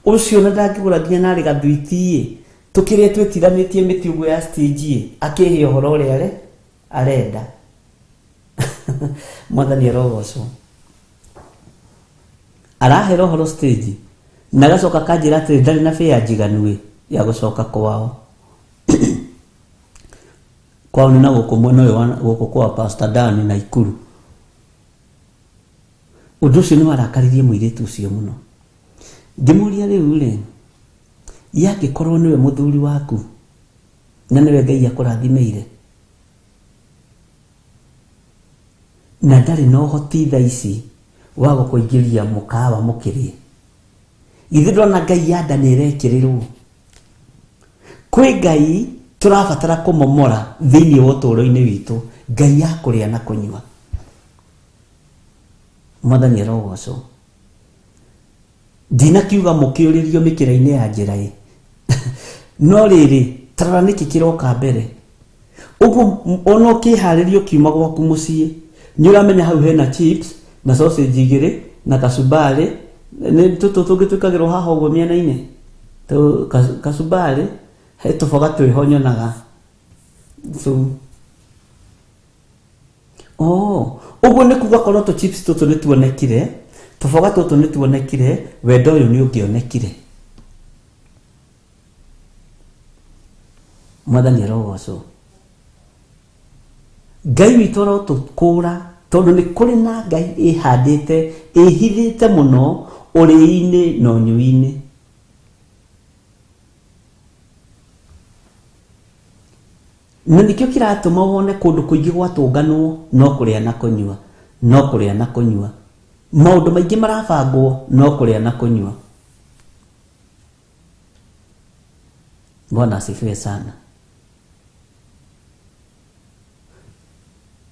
ũcio na ndangĩgũra nginya narĩ gathwiti ĩ tũkĩrĩa twĩtiranĩtie mĩtĩ ũguo ya stage ĩ akĩhe ũhoro ũrĩa are arenda mwathani arogocwo arahera ũhoro stage na agacoka akanjĩra atĩrĩ ndarĩ na fare njiganu ĩ ya gũcoka kwao kwao nĩ na gũkũ mwena ũyũ wa gũkũ kwa Pastor Dan Naikuru. Ũndũ ũcio nĩ warakaririe mũirĩtu ũcio mũno. Ngĩmũria rĩu rĩ, yangĩkorwo nĩwe mũthuri waku na nĩwe Ngai akũrathimĩire na ndarĩ na ũhoti thaa ici wa gũkũingĩria mũkawa mũkĩrĩe, githĩ ndona Ngai ya nda nĩ ĩrekĩrĩrwo? Kwĩ Ngai tũrabatara kũmomora thĩinĩ wa ũtũũro-inĩ witũ, Ngai ya kũrĩa na kũnyua. Mwathani arogocwo. Ndinakiuga mũkĩũrĩrio mĩkĩra-inĩ ya njĩra ĩ, no rĩrĩ, tarora nĩkĩ kĩroka mbere. Ũguo ona ũkĩharĩria ũkiuma gwaku mũciĩ, nĩ ũramenya hau hena chips na sausage igĩrĩ na kacumbari, nĩ tũtũ tũngĩ twĩkagĩrwo haha ũguo mĩena-inĩ, kacumbari, he tũboga twĩho nyonaga. So, oh, ũguo nĩ kuga korwo tũ chips tũtũ nĩ tuonekire, tũboga tũtũ nĩ tuonekire, wendo ũyũ nĩ ũngĩonekire. Mwathani arogocwo. Ngai witũ arotũkũra tondũ nĩ kũrĩ na Ngai ĩhandĩte, ĩhithĩte mũno ũrĩi-inĩ na ũnyui-inĩ. Na nĩkĩo kĩratũma wone kũndũ kũingĩ gwatũnganwo no kũrĩa na kũnyua, no kũrĩa na kũnyua. Maũndũ maingĩ marabangwo no kũrĩa na kũnyua. Bwana asifiwe sana.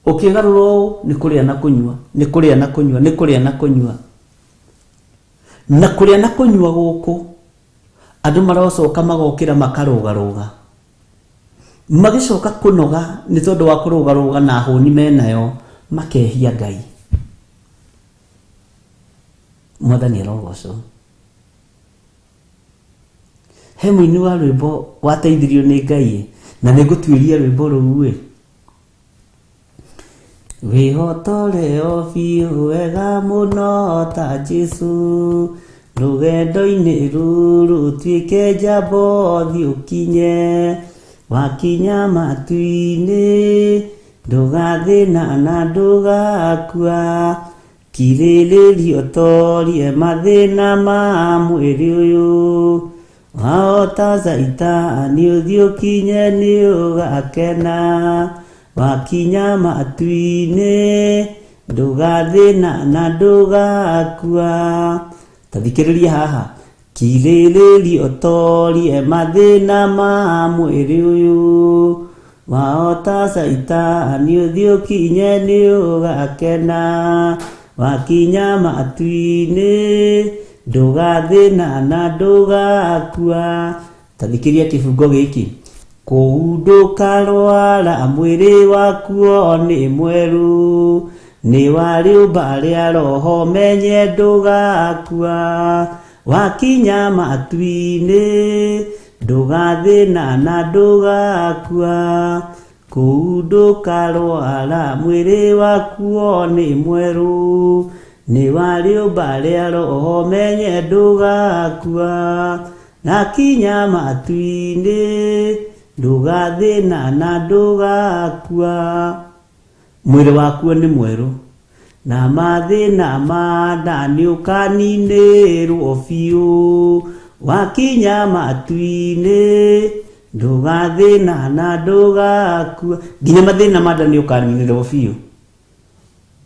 Ũkĩgarũra ũũ nĩ kũrĩa na kũnyua, nĩ kũrĩa na kũnyua, nĩ kũrĩa na kũnyua. Na kũrĩa na kũnyua gũkũ andũ marocoka magokĩra makarũgarũga, magĩcoka kũnoga nĩ tondũ wa kũrũgarũga na hũni menayo, makehia Ngai. Mwathani arogocwo. He mũini wa rwĩmbo wateithirio nĩ Ngai, na nĩ ngũtuĩria rwĩmbo rũu ĩ. Wĩhotore o biũ wega mũno ta Jesũ, rũgendo-inĩ rũrũ tuĩke njamba ũthiĩ ũkinye, wakinya matu-inĩ ndũgathĩna na ndũgakua, kirĩrĩria ũtorie mathĩna ma mwĩrĩ ũyũ, wahota Caitani ũthiĩ ũkinye nĩ ũgakena, wakinya matu-inĩ ndũgathĩna na ndũgakua. Ta thikĩrĩria haha, kirĩrĩria ũtorie mathĩna ma mwĩrĩ ũyũ, wahota Caitani ũthiĩ ũkinye nĩ ũgakena, wakinya matu-inĩ ndũgathĩna na ndũgakua. Ta thikĩrĩria kĩbungo gĩkĩ, kũu ndũkarwara mwĩrĩ wakuo nĩ mwerũ, nĩ wa rĩũmba rĩa roho menye ndũgakua, wakinya matu-inĩ ndũgathĩna na ndũgakua, kũu ndũkarwara mwĩrĩ wakuo nĩ mwerũ, nĩ wa rĩũmba rĩa roho menye ndũgakua, nakinya matu-inĩ ndũgathĩna na ndũgakua. Mwĩrĩ wakuo nĩ mwerũ, na mathĩna ma nda nĩ ũkaninĩrwo biũ, wakinya matu-inĩ ndũgathĩna na ndũgakua. Nginya mathĩna ma nda nĩ ũkaninĩrwo biũ.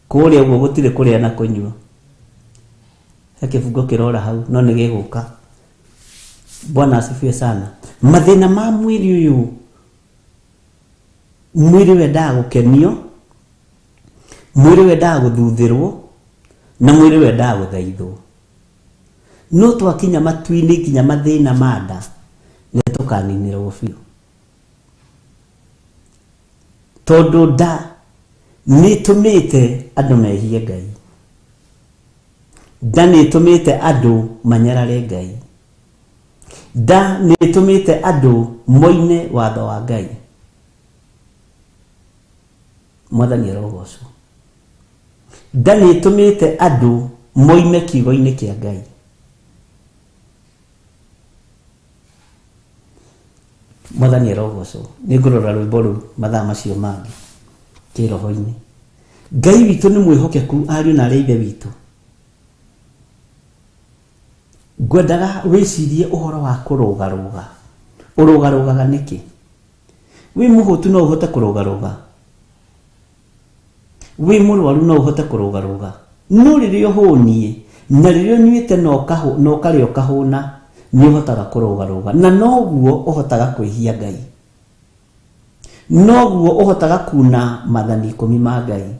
Kũrĩa ũguo gũtirĩ kũrĩa na kũnyua. He kĩbungo kĩrora hau no nĩ gĩgũka. Bwana asifiwe sana. Mathĩna ma mwĩrĩ ũyũ, mwĩrĩ wendaga gũkenio, mwĩrĩ wendaga gũthuthĩrwo, na mwĩrĩ wendaga gũthaithwo. No twakinya matu-inĩ nginya mathĩna ma nda nĩ tũkaninĩrwo biũ, tondũ nda nĩ ĩtũmĩte andũ mehie Ngai, nda nĩ ĩtũmĩte andũ manyarare Ngai, nda nĩ ĩtũmĩte andũ moine watho wa Ngai. Mwathani arogocwo. Nda nĩ ĩtũmĩte andũ moime kiugo-inĩ kĩa Ngai. Mwathani arogocwo. Nĩ ngũrora rwĩmbo rũu mathaa macio mangĩ kĩroho-inĩ. Ngai witũ nĩ mwĩhokeku, ariũ na arĩa ithe witũ. Ngwendaga wĩcirie ũhoro wa kũrũgarũga. Ũrũgarũgaga nĩkĩ? Wĩ mũhũtu no ũhote kũrũgarũga, wĩ mũrwaru no ũhote kũrũgarũga, no rĩrĩa ũhũniĩ na rĩrĩa ũnyuĩte na ũkarĩa ũkahũna nĩ ũhotaga kũrũgarũga, na noguo ũhotaga kwĩhia Ngai, noguo ũhotaga kuna mathani 10 ma Ngai.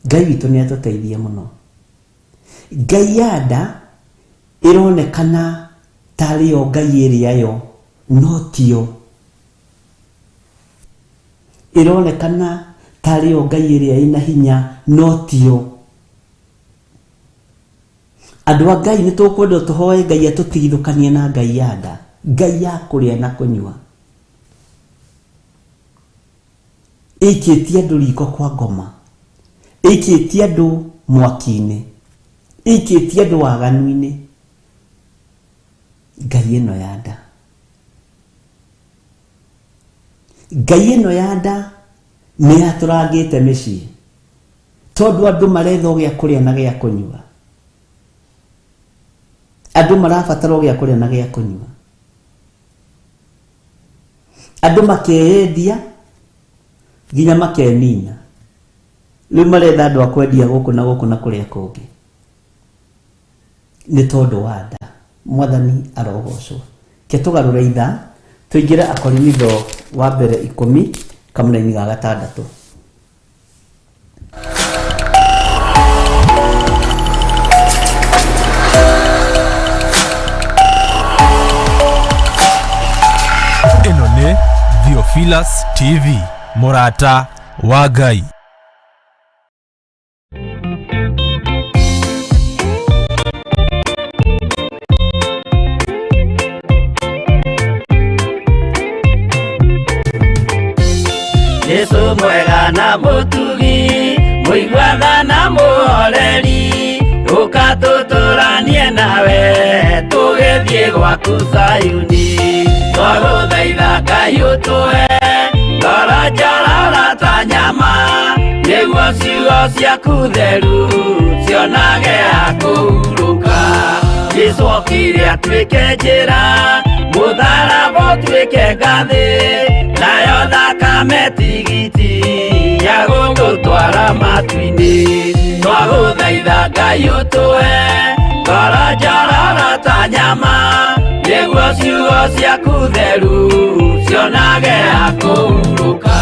Ngai witũ nĩ atũteithie mũno. Ngai ya nda ĩronekana tarĩ yo Ngai ĩrĩa yo, no tio. Ĩronekana tarĩ yo Ngai ĩrĩa ĩna hinya, no tio. Andũ a Ngai nĩ tũkwenda tũhoe Ngai atũtigithũkanie na Ngai ya nda, Ngai ya kũrĩa na kũnyua. Ĩikĩtie andũ riko kwa ngoma, ĩikĩtie andũ mwaki-inĩ, ĩikĩtie andũ waganu-inĩ. Ngai ĩno ya nda, Ngai ĩno ya nda nĩ yatũrangĩte mĩciĩ, tondũ andũ maretha o gĩa kũrĩa na gĩa kũnyua. Andũ marabatara o gĩa kũrĩa na gĩa kũnyua. Andũ makeyendia nginya makenina. Rĩu maretha andũ a kwendia gũkũ na gũkũ na kũrĩa kũngĩ nĩ tondũ wa nda. Mwathani arogocwo. Ke tũgarũre ithaa tũingĩre Akorinitho wa mbere 10 kamũraini ga 6. Ĩno nĩ Theophilus TV, mũrata wa Ngai. Jesu mwega na mũtugi, mũiguana na mũhoreri, ũka tũtũranie nawe tũgĩthiĩ gwaku Zayuni. Twagũthaitha Ngai ũtũhe ngoro njororo ta nyama, nĩguo ciugo ciaku theru cionage ha kũhurũka. Jesu okire atuĩke njĩra, mũtharaba ũtuĩke ngathĩ, nayo thakame tigiti ya gũgũtwara matu-inĩ. Twagũthaitha Ngai ũtũhe ngoro njororo ta nyama, nĩguo ciugo ciaku theru cionage ha kũhurũka.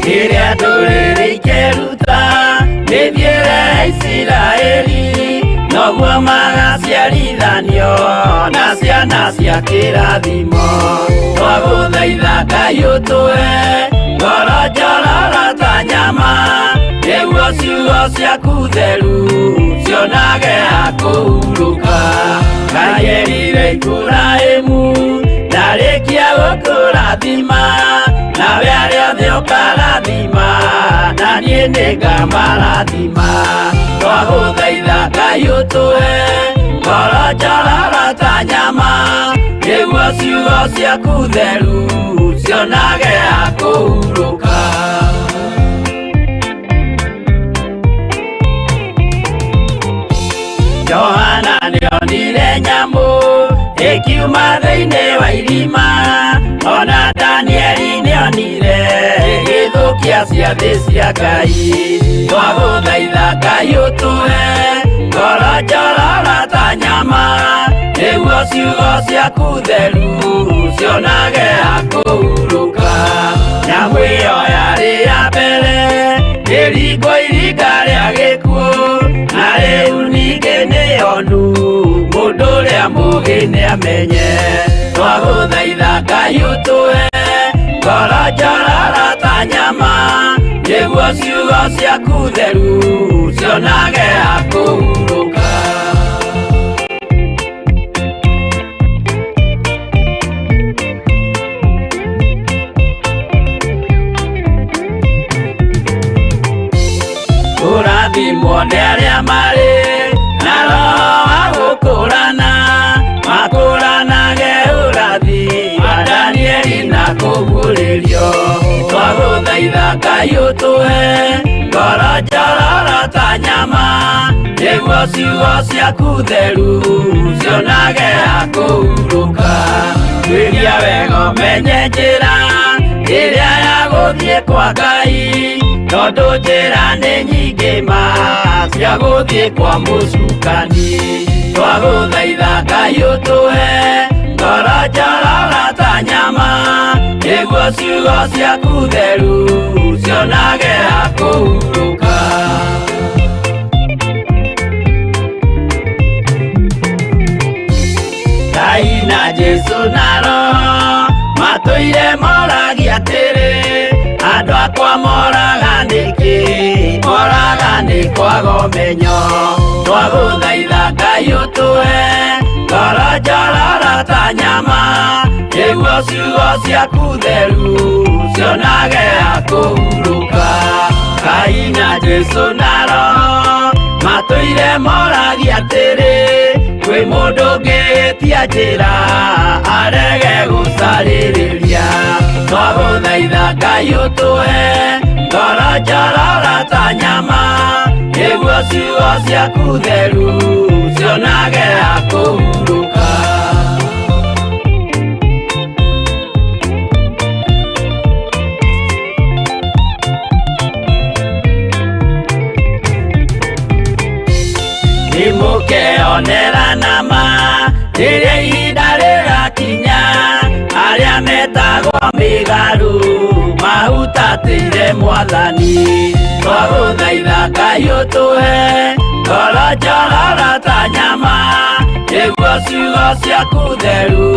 Rĩrĩa ndũrĩrĩ ikeruta mĩthiĩre ya Isiraeli, noguo magaciarithanio na ciana cia kĩrathimo. Twagũthaitha Ngai ũtũhe ngoro njororo ta nyama, nĩguo ciugo ciaku theru cionage ha kũhurũka. Ngai erire Iburahĩmu ndarĩkia gũkũrathima, nawe arĩa othe ũkarathima, na niĩ nĩngamarathima. Twagũthaitha Ngai ũtũhe ngoro njororo ta nyama, nĩguo ciugo ciaku theru cionage ha kũhurũka. Johana nĩonire nyamũ ĩkiuma thĩinĩ wa irima, ona Danieli nĩonire ĩgĩthũkia ciathĩ cia Ngai. Twagũthaitha Ngai ũtũhe ngoro njororo ta nyama, nĩguo ciugo ciaku theru cionage ha kũhurũka. Nyamũ ĩyo yarĩ ya mbere ĩringwo iringa rĩa gĩkuũ, na rĩu ningĩ nĩyonu mũndũ ũrĩa mũũgĩ nĩamenye. Twagũthaitha Ngai ũtũhe ngoro njororo ta nyama, nĩguo ciugo ciaku theru cionage ha kũhurũka. Kũrathimwo nĩ arĩa marĩ na roho wa gũkũrana, makũranage ũrathi wa Ngai ũtũhe ngoro njororo ta nyama, nĩguo ciugo ciaku theru cionage ha kũhurũka. Tuĩria wega ũmenye njĩra ĩrĩa ya gũthiĩ kwa Ngai, tondũ njĩra nĩ nyingĩ ma cia gũthiĩ kwa mũcukani. Twagũthaitha Ngai ũtũhe ngoro njororo ta nyama, nĩguo ciugo ciaku theru cionage ha kũhurũka. Ngai na Jesũ na Roho matũire moragia atĩrĩ, andũ akwa moraga nĩkĩ? Moraga nĩ kwaga ũmenyo. Twagũthaitha Ngai ũtũhe ngoro njororo ta nyama, nĩguo ciugo ciaku theru cionage ha kũhurũka. Ngai na Jesũ na Roho matũire moragia atĩrĩ, kwĩ mũndũ ũngĩtia njĩra arege gũcarĩrĩria. Twagũthaitha Ngai ũtũhe ngoro njororo ta nyama, nĩguo ciugo ciaku theru cionage ha kũhurũka. Nĩmũkeonera nama rĩrĩa ihinda rĩgakinya, arĩa metagwo mĩgarũ mahutatĩire Mwathani. Twagũthaitha Ngai ũtũhe ngoro njororo ta nyama, nĩguo ciugo ciaku theru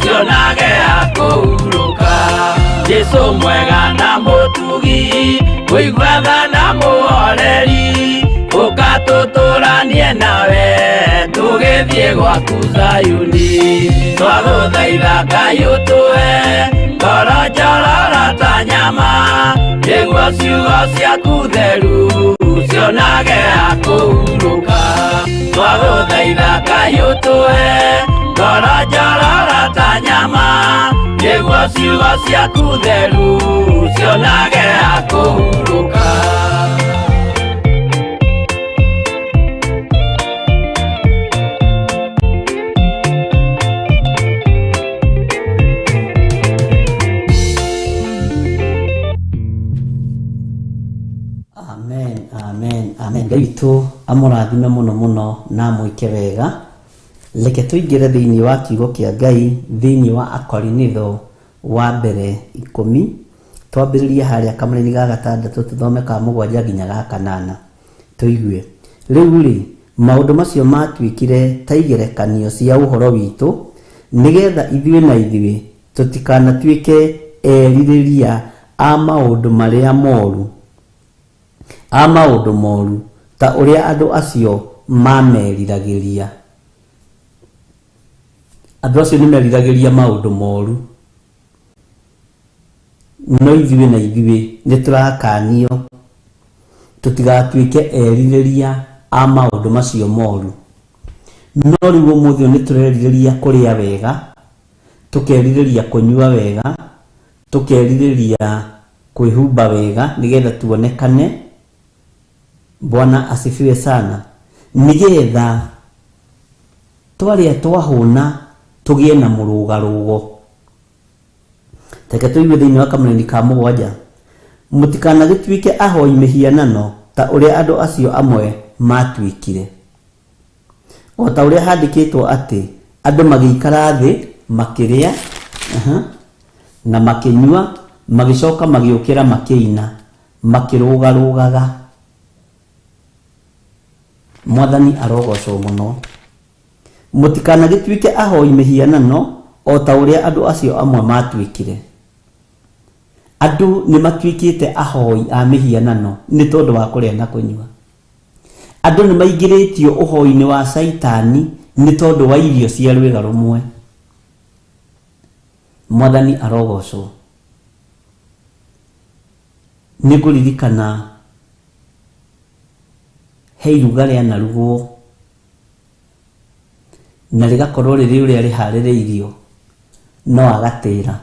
cionage ha kũhurũka. Jesũ mwega na mũtugi, mũigua tha na mũhoreri, ũka tũtũranie nawe tũgĩthiĩ gwaku Zayuni. Twagũthaitha Ngai ũtũhe ngoro njororo ta nyama, nĩguo ciugo ciaku theru cionage ha kũhurũka. Twagũthaitha Ngai ũtũhe ngoro njororo ta nyama, nĩguo ciugo ciaku theru cionage ha kũhurũka. Amen, amen, amen. Ngai witũ amũrathime mũno mũno na amwĩke wega. Reke tũingĩre thĩinĩ wa kiugo kĩa Ngai thĩinĩ wa Akorinitho wa mbere 10, twambĩrĩrie harĩa kamũraini ga 6 tũthome ka 7 nginya ga 8 tũigue. Rĩu rĩ, maũndũ macio matuĩkire ta igerekanio cia ũhoro witũ, nĩgetha ithuĩ na ithuĩ tũtikanatuĩke erirĩria a maũndũ marĩa moru, a maũndũ moru ta ũrĩa andũ acio mameriragĩria. Andũ acio nĩ meriragĩria maũndũ moru, no ithuĩ na ithuĩ nĩ tũrakanio tũtigatuĩke erirĩria a maũndũ macio moru. No rĩu ũmũthĩ ũyũ nĩ tũrerirĩria kũrĩa wega, tũkerirĩria kũnyua wega, tũkerirĩria kwĩhumba wega nĩgetha tuonekane. Bwana asifiwe sana. Nĩgetha twarĩa twahũna tũgĩe na mũrũgarũgo. Reke tũigue thĩinĩ wa kamũraini ka 7, mũtikanagĩtuĩke ahoi mĩhianano ta ũrĩa andũ acio amwe matuĩkire, o ta ũrĩa handĩkĩtwo atĩ andũ magĩikara thĩ makĩrĩa na makĩnyua, magĩcoka magĩũkĩra makĩina makĩrũgarũgaga. Mwathani arogocwo mũno. Mũtikanagĩtuĩke ahoi mĩhianano o ta ũrĩa andũ acio amwe matuĩkire. Andũ nĩ matuĩkĩte ahoi a mĩhianano nĩ tondũ wa kũrĩa na kũnyua. Andũ nĩ maingĩrĩtio ũhoi-inĩ wa Caitani nĩ tondũ wa irio cia rwĩga rũmwe. Mwathani arogocwo. Nĩ ngũririkana he iruga rĩanarugwo na rĩgakorwo rĩrĩ ũrĩa rĩharĩrĩirio no agatĩra.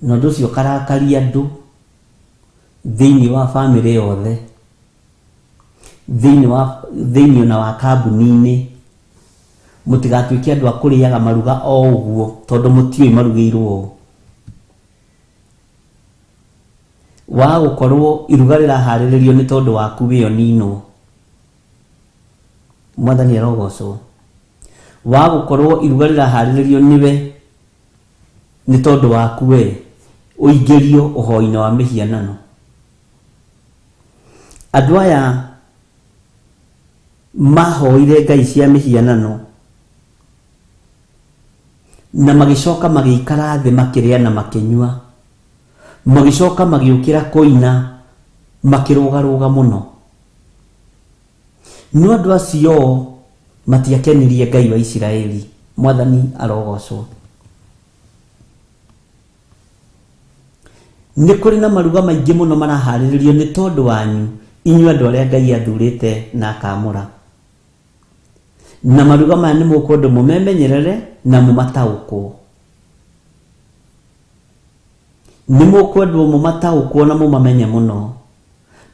Na ũndũ ũcio ũkarakaria andũ thĩinĩ wa bamĩrĩ yothe, thĩinĩ wa thĩinĩ ona wa kambuni-inĩ. Mũtigatuĩke andũ a kũrĩaga maruga o ũguo tondũ mũtiũĩ marugĩirwo ũũ. Wa gũkorwo iruga rĩraharĩrĩrio nĩ tondũ waku wĩ oninwo. Mwathani arogocwo. Wa gũkorwo iruga rĩraharĩrĩrio nĩwe nĩ tondũ waku we ũingĩrio ũhoi-inĩ wa mĩhianano. Andũ aya mahoire ngai cia mĩhianano na magĩcoka magĩikara thĩ makĩrĩa na makĩnyua, magĩcoka magĩũkĩra kũina makĩrũgarũga mũno. No andũ acio matiakenirie Ngai wa Isiraeli. Mwathani arogocwo. Nĩ kũrĩ na maruga maingĩ mũno maraharĩrĩrio nĩ tondũ wanyu inyuĩ andũ arĩa Ngai athurĩte na akaamũra. Na maruga maya nĩ mũkwendwo mũmemenyerere na mũmataũkwo. Nĩ mũkwendwo mũmataũkwo na mũmamenye mũno.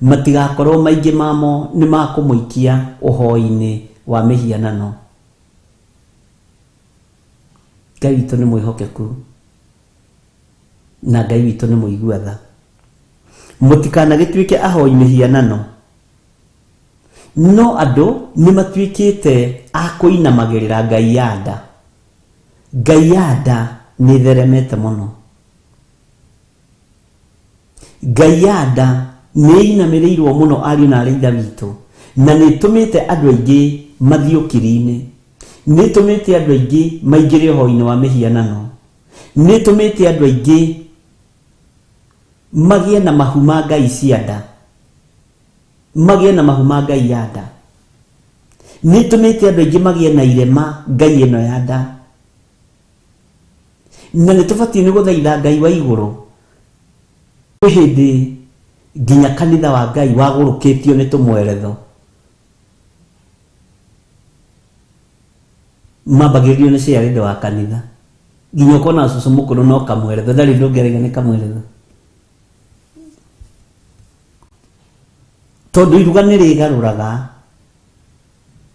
Matigakorwo maingĩ mamo nĩ ma kũmũikia ũhoi-inĩ wa mĩhianano. Ngai witũ nĩ mwĩhokeku na Ngai witũ nĩ mũigua tha. Mũtikanagĩtuĩke ahoi mĩhianano, no andũ nĩ matuĩkĩte a kũinamagĩrĩra ngai ya nda. Ngai ya nda nĩ ĩtheremete mũno. Ngai ya nda nĩ ĩinamĩrĩirwo mũno ariũ na aarĩ a Ithe witũ, na nĩ ĩtũmĩte andũ aingĩ mathiĩ ũkiri-inĩ. Nĩ ĩtũmĩte andũ aingĩ maingĩre ũhoi-inĩ wa mĩhianano. Nĩ ĩtũmĩte andũ aingĩ magĩe na mahu ma ngai cia nda. Magĩe na mahu ma ngai ya nda. Nĩ ĩtũmĩte andũ aingĩ magĩe na irema ngai ĩno ya nda. Na nĩ tũbatiĩ nĩ gũthaitha Ngai wa igũrũ. Kwĩ hĩndĩ nginya kanitha wa Ngai wagũrũkĩtio nĩ tũmweretho. Mambagĩrĩrio nĩ chairlady wa kanitha. Nginya ũkona cũcũ mũkũrũ no kamweretho, ndarĩ ũndũ ũngĩ araiga nĩ kamweretho. Tondũ iruga nĩ rĩgarũraga,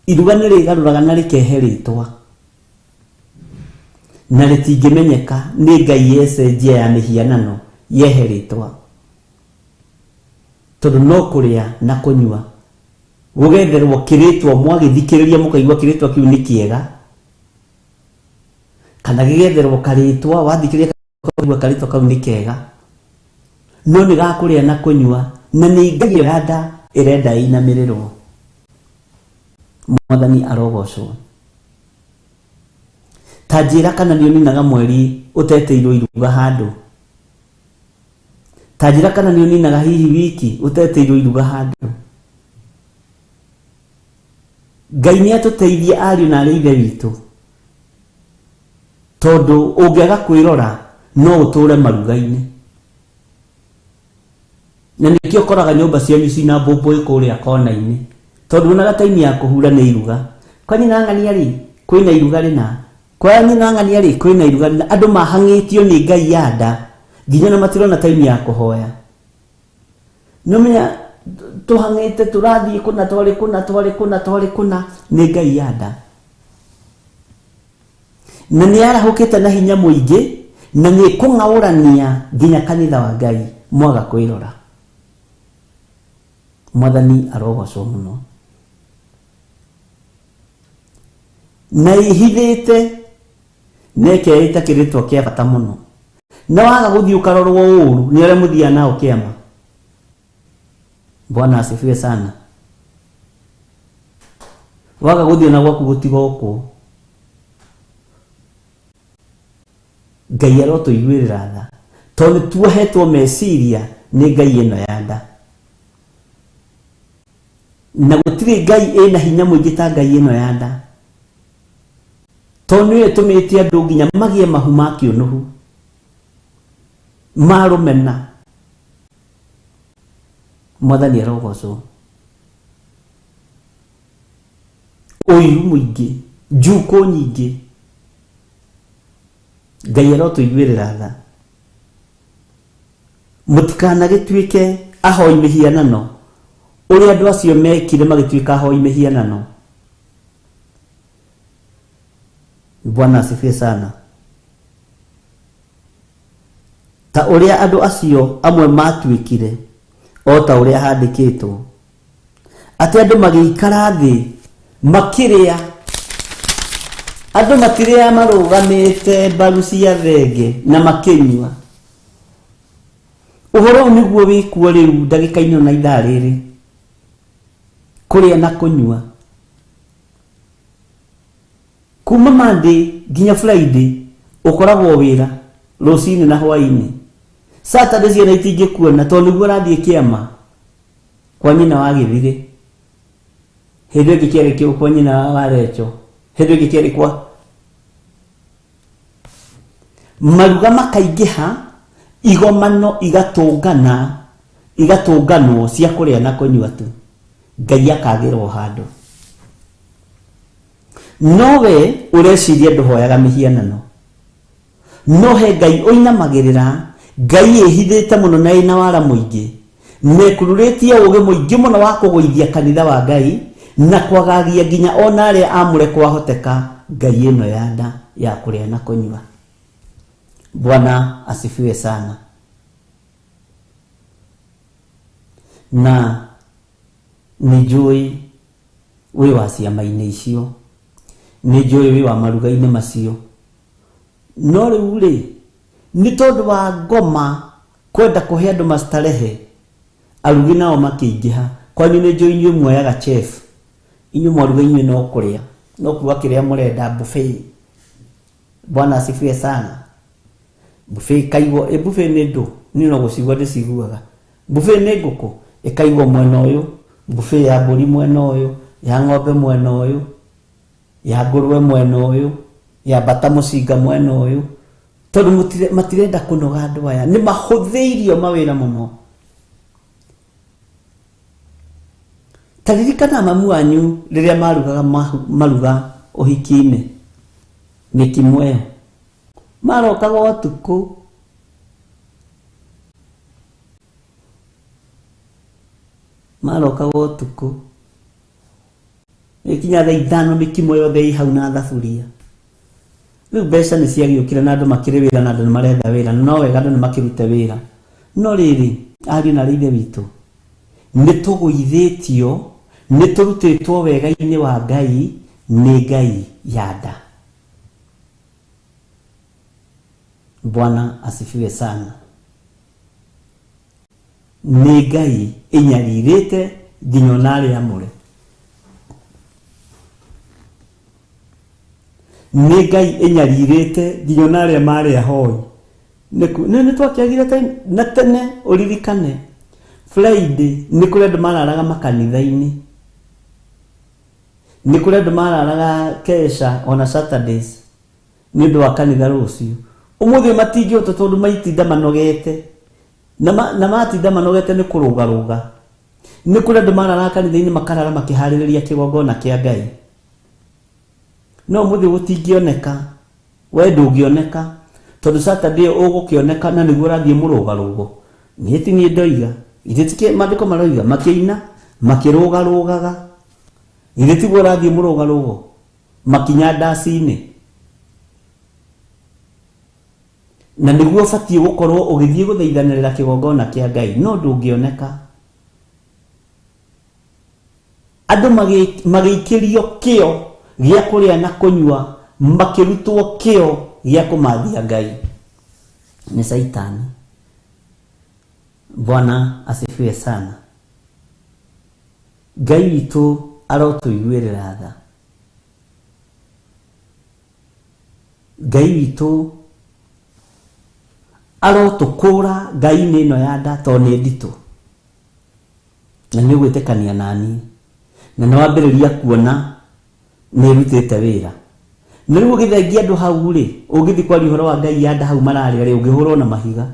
iruga nĩ rĩgarũraga na rĩkehe rĩtwa. Na rĩtingĩmenyeka nĩ ngai yecenjia ya mĩhianano yehe rĩtwa. Tondũ no kũrĩa na kũnyua gũgetherwo kĩrĩtwa mwagĩthikĩrĩria mũkaigua kĩrĩtwa kĩu nĩ kĩega, kana gĩgetherwo karĩtwa wathikĩrĩria ũkaigua karĩtwa kau nĩ kega, no nĩ ga kũrĩa na kũnyua, na nĩ ngai ĩyo ya nda ĩrenda ĩinamĩrĩrwo. Mwathani arogocwo. Ta njĩra kana nĩ ũninaga mweri ũtetĩirwo iruga handũ. Ta njĩra kana nĩ ũninaga hihi wiki ũtetĩirwo iruga handũ. Ngai nĩ atũteithie ariũ na arĩ ithe witũ, tondũ ũngĩaga kwĩrora no ũtũre maruga-inĩ. Na nĩkĩo ũkoraga nyũmba cianyu cina mbũmbũĩ kũrĩa kona-inĩ, tondũ wonaga time ya kũhura nĩ iruga. Kwa nyina ng'ania rĩ, kwĩna iruga rĩna, kwa nyina ng'ania rĩ, kwĩna iruga rĩna. Andũ mahang'ĩtio nĩ ngai ya nda nginya ona matirona time ya kũhoya. Nĩũmenya tũhang'ĩte tũrathiĩ kũna twarĩ kũna twarĩ kũna twarĩ kũna nĩ ngai ya nda. Na nĩ yarahũkĩte na hinya mũingĩ na nĩ ĩkũng'aũrania nginya kanitha wa Ngai mwaga kwĩrora. Mwathani arogocwo mũno. Na ĩhithĩte na ĩkeĩta kĩrĩtwa kĩa bata mũno. Na waga gũthiĩ ũkarorwo ũru nĩ arĩa mũthiaga nao kĩama. Bwana asifiwe sana. Waga gũthiĩ na gwaku gũtigokwo. Ngai arotũiguĩrĩra tha, tondũ nĩ tuohetwo meciria nĩ ngai ĩno ya nda. Na gũtirĩ ngai ĩna hinya mũingĩ ta ngai ĩno ya nda, tondũ nĩyo ĩtũmĩte andũ nginya magĩe mahu ma kĩũnũhu, ma rũmena. Mwathani arogocwo. Ũiru mũingĩ, njukũ nyingĩ. Ngai arotũiguĩrĩra tha. Mũtikanagĩtuĩke ahoi mĩhianano ũrĩa andũ acio mekire magĩtuĩka ahoi mĩhianano. Bwana asifiwe sana. Ta ũrĩa andũ acio amwe matuĩkire o ta ũrĩa handĩkĩtwo atĩ andũ magĩikara thĩ makĩrĩa, andũ matirĩa marũgamĩte mbaru cia thenge na makĩnyua. Ũhoro ũyũ nĩguo wĩkuo rĩu ndagĩka-inĩ na ithaa rĩrĩ, kũrĩa na kũnyua kuma Monday nginya Friday ũkoragwo wĩra rũcinĩ na hwaĩ-inĩ. Saturday ciana itingĩkuona tondũ nĩguo ũrathiĩ kĩama kwa nyina wa Gĩthirĩ, hĩndĩ ĩngĩ kĩarĩ kĩu kwa nyina wa Recho, hĩndĩ ĩngĩ kĩarĩ kwa maruga makaingĩha, igomano igatũngana, igatũnganwo cia kũrĩa na kũnyua tu, Ngai akagĩrwo handũ. No we ũreciria ndũhoyaga mĩhianano, no he Ngai ũinamagĩrĩra, Ngai ĩhithĩte mũno na ĩna wara mũingĩ, na ĩkururĩtie ũũgĩ mũingĩ mũno wa kũgũithia kanitha wa Ngai na kwagagia nginya ona arĩa amũre kwahoteka Ngai ĩno ya nda ya kũrĩa na kũnyua. Bwana asifiwe sana. Na nĩ njũĩ wĩ wa ciama-inĩ icio, nĩ njũĩ wĩ wa maruga-inĩ macio, no rĩu rĩ nĩ tondũ wa ngoma kwenda kũhe andũ mastarehe, arugi nao makĩingĩha. Kwanyu nĩ njũĩ inyuĩ muoyaga chef, inyuĩ mwaruga inyuĩ no kũrĩa, no kuga kĩrĩa mũrenda buffet. Bwana asifiwe sana. Buffet ĩkaigwo, ĩ buffet nĩ ndũ, niĩ no gũcigua ndĩciguaga. Buffet nĩ ngũkũ ĩkaigwo mwena ũyũ, buffet ya mbũri mwena ũyũ, ya ng'ombe mwena ũyũ, ya ngũrwe mwena ũyũ, ya mbata mũcinga mwena ũyũ, tondũ matirenda kũnoga andũ aya, nĩ mahũthĩirio mawĩra mũno. Ta ririkana mamu wanyu rĩrĩa marugaga maruga ũhiki-inĩ, mĩkimo ĩyo marokaga ũtukũ, marokaga ũtukũ ĩkinya thaa 5 mĩkimo yothe ĩ hau na thaburia. Rĩu mbeca nĩ ciagĩũkire na andũ makĩrĩ wĩra na andũ nĩ maretha wĩra, no wega andũ nĩ makĩrute wĩra. No rĩrĩ, ariũ na ithe witũ, nĩ tũgũithĩtio, nĩ tũrutĩtwo wega-inĩ wa Ngai nĩ Ngai ya nda. Bwana asifiwe sana. Nĩ Ngai ĩnyarirĩte nginya ona arĩa amũre. Nĩ Ngai ĩnyarirĩte nginya ona arĩa marĩ ahoi. Nĩ twakĩagire na tene ũririkane Friday nĩ kũrĩ andũ mararaga makanitha-inĩ, nĩ kũrĩ andũ mararaga kesha ona Saturdays nĩ ũndũ wa kanitha rũciũ. Ũmũthĩ matingĩhota tondũ maitinda manogete, na matinda manogete nĩ kũrũgarũga. Nĩ kũrĩ andũ mararaga kanitha-inĩ makarara makĩharĩrĩria kĩgongona kĩa Ngai. No ũmũthĩ gũtingĩoneka, we ndũngĩoneka tondũ Saturday ũgũkĩoneka na nĩguo ũrathiĩ mũrũgarũgo. Niĩ ti niĩ ndoiga, ithe ti maandĩko maroiga, makĩina makĩrũgarũgaga, ithe tiguo ũrathiĩ mũrũgarũgo makinya ndaci-inĩ. Na nĩguo ũbatiĩ gũkorwo ũgĩthiĩ gũthaithanĩrĩra kĩgongona kĩa Ngai, no ndũngĩoneka. Andũ magĩikĩrio kĩo gĩa kũrĩa na kũnyua, makĩrutwo kĩo gĩa kũmathia Ngai nĩ Caitani. Bwana asifiwe sana. Ngai witũ arotũiguĩrĩra tha. Ngai witũ arotũkũra Ngai-inĩ ĩno ya nda tondũ nĩ nditũ, na nĩ ũgwĩtĩkania naniĩ, na nĩ wambĩrĩria kuona nĩ ĩrutĩte wĩra. Na rĩu ũgĩthengia andũ hau rĩ, ũngĩthiĩ kwaria ũhoro wa Ngai ya nda hau mararĩa rĩ, ũngĩhũrwo na mahiga.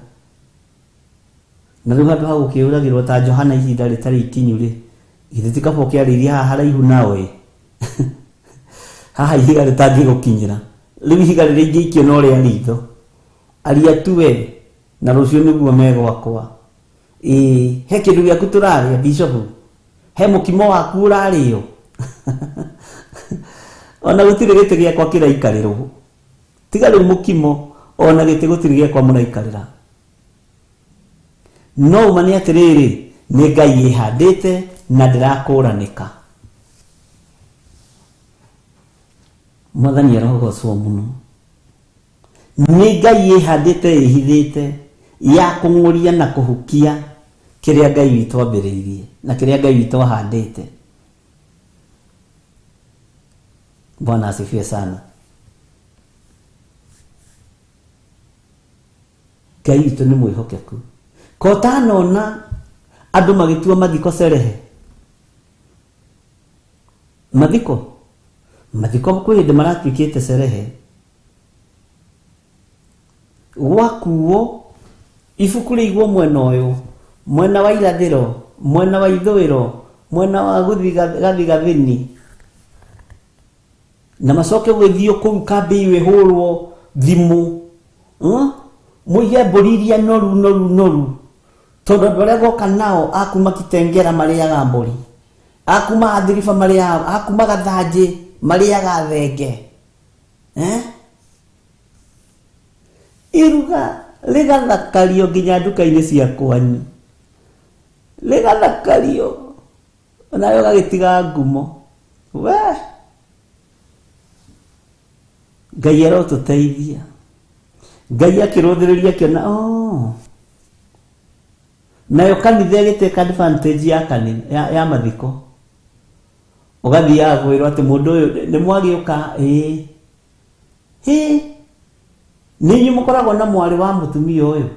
Na rĩu handũ ha gũkĩũragĩrwo ta Johana ihinda rĩtarĩ ikinyu rĩ, githĩ ti kaba ũkĩarĩirie haha haraihu nao ĩ? Haha ihiga rĩtangĩgũkinyĩra. Rĩu ihiga rĩrĩa ingĩikio no rĩa ritho. Aria tu we, na rũciũ nĩguo megwakwa. Ĩĩ, he kĩndũ gĩaku tũrarĩa bishop, he mũkimo waku ũrarĩo. Ona gũtirĩ gĩtĩ gĩakwa kĩraikarĩrwo, tiga rĩu mũkimo, ona gĩtĩ gũtirĩ gĩakwa mũraikarĩra. No ũma nĩ atĩrĩrĩ, nĩ Ngai ĩhandĩte na ndĩrakũranĩka. Mwathani arogocwo mũno. Nĩ Ngai ĩhandĩte ĩhithĩte ya kũng'ũria na kũhukia kĩrĩa Ngai witũ ambĩrĩirie na kĩrĩa Ngai witũ ahandĩte. Bwana asifiwe sana. Ngai witũ nĩ mwĩhokeku. Ko ũtanona andũ magĩtua mathiko cerehe? Mathiko? Mathiko kwĩ hĩndĩ maratuĩkĩte cerehe. Gwakuo ibuku rĩigwo mwena ũyũ, mwena wa irathĩro, mwena wa ithũĩro, mwena wa gathigathini, na macoke gũgĩthiĩ kũu kambĩ ĩyo ĩhũrwo thimũ, mũige mbũri iria noru noru noru, tondũ andũ arĩa goka nao akuma Kitengera marĩaga mbũri, akuma Athiriba marĩaga, akuma Gathanjĩ marĩaga thenge. Iruga rĩgathakario nginya nduka-inĩ cia kwanyu, rĩgathakario onawe ũgagĩtiga ngumo. We Ngai arotũteithia. Ngai akĩrũthĩrĩria akĩona, oh, nayo kanitha ĩgĩtake advantage ya kanitha ya mathiko. Ũgathiaga kwĩrwo atĩ mũndũ ũyũ nĩ mwagĩũka, ĩĩ hĩ, nĩ inyuĩ mũkoragwo na mwarĩ wa mũtumia ũyũ,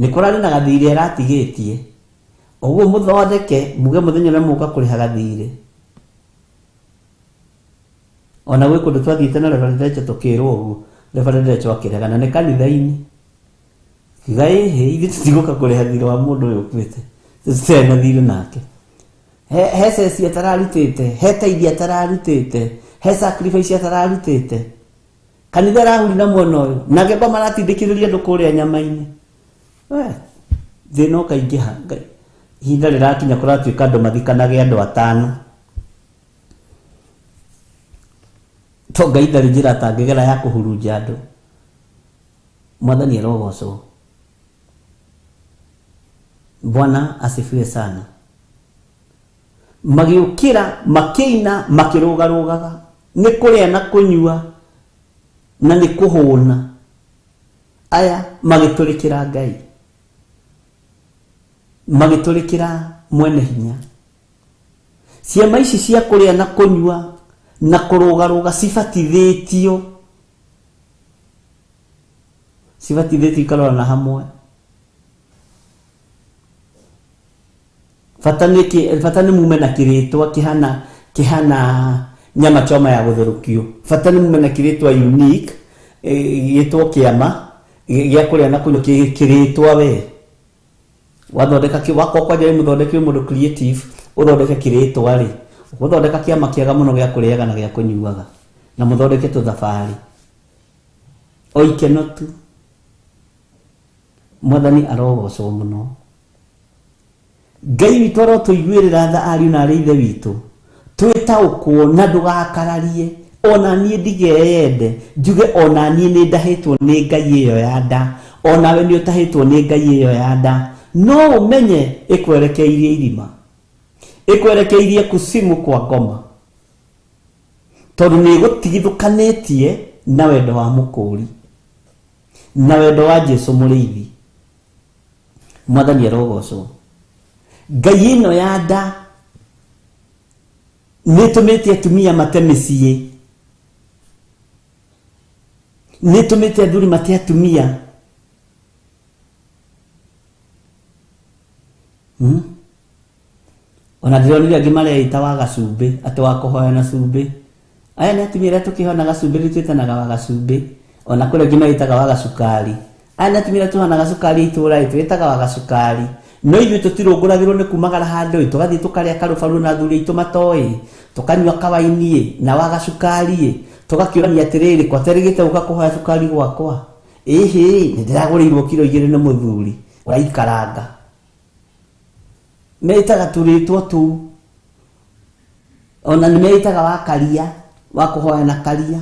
nĩ kũrarĩ na gathirĩ aratigĩtie, ũguo mũthondeke muge mũthenya ũrĩa mũgũka kũrĩha gathirĩ. Ona gwĩ kũndũ twathiĩte na Reverend Decho tũkĩrwo ũguo, Reverend Decho akĩregana nĩ kanitha-inĩ. Kiuga ĩhĩ, ithuĩ tũtigũka kũrĩha thirĩ wa mũndũ ũyũ ũkuĩte, tũtirĩ na thirĩ nake. He ceci atararutĩte, he taithi atararutĩte, he sacrifice atararutĩte. Kanitha ĩrahuri na mwena ũyũ, nake kwa maratindĩkĩrĩria andũ kũrĩa nyama-inĩ. We, thĩna ũkaingĩha. Ngai, ihinda rĩrakinya kũratuĩka andũ mathikanage andũ atano. To Ngai ndarĩ njĩra atangĩgera ya kũhurunja andũ. Mwathani arogocwo. Bwana asifiwe sana. Magĩũkĩra, makĩina, makĩrũgarũgaga, nĩ kũrĩa na kũnyua na nĩ kũhũna. Aya magĩtũrĩkĩra Ngai, magĩtũrĩkĩra mwene hinya. Ciama ici cia kũrĩa na kũnyua na kũrũgarũga cibatithĩtio, cibatithĩtio ikarorana hamwe. Bata nĩ mume na kĩrĩtwa kĩhana nyama choma ya gũtherũkio. Bata nĩ mume na kĩrĩtwa unique, gĩtwo kĩama gĩa kũrĩa na kũnyua, kĩrĩtwa we. Wathondeka wakwa kwanja wĩ mũthondeki, wĩ mũndũ creative, ũthondeke kĩrĩtwa rĩ, ũgũthondeka kĩama kĩega mũno gĩa kũrĩaga na gĩa kũnyuaga, na mũthondeke tũthabarĩ o ikeno tu. Mwathani arogocwo mũno. Ngai witũ arotũiguĩrĩra tha ariũ na arĩ ithe witũ, twĩtaũkwo na ndũgakararie. Ona niĩ ndigeyende njuge ona niĩ nĩ ndahĩtwo nĩ Ngai ĩyo ya nda, onawe nĩ ũtahĩtwo nĩ Ngai ĩyo ya nda. No ũmenye ĩkwerekeirie irima, ĩkwerekeirie kusimu kwa ngoma, tondũ nĩ ĩgũtigithũkanĩtie na wendo wa mũkũri na wendo wa Jesũ mũrĩithi. Mwathani arogocwo. Ngai ĩno ya nda nĩ ĩtũmĩte atumia mate mĩciĩ, nĩ ĩtũmĩte athuri mate atumia. Ona ndĩronire angĩ mareita wa gacumbĩ, atĩ wa kũhoya na cumbĩ. Aya nĩ atumia arĩa tũkĩhoya gacumbĩ, rĩu twĩtanaga wa gacumbĩ. Ona kũrĩ angĩ meitaga wa gacukari. Aya nĩ atumia arĩa tũhanaga cukari itũũra ĩ, twĩtaga wa gacukari. No ithuĩ tũtirũngũragĩrwo nĩ kumagara handũ ĩ, tũgathiĩ tũkarĩa karũbaru na athuri aitũ matoĩ, tũkanyua kawaini ĩ, na wa gacukari ĩ, tũgakĩũrania atĩrĩrĩ, kwaterĩgĩte gũka kũhoya cukari gwakwa? Ĩhĩ, nĩ ndĩragũrĩirwo kiro 2 nĩ mũthuri, ũraikaranga. Meitaga tũrĩtwo tũu. Ona nĩ meitaga wa karia, wa kũhoya na karia.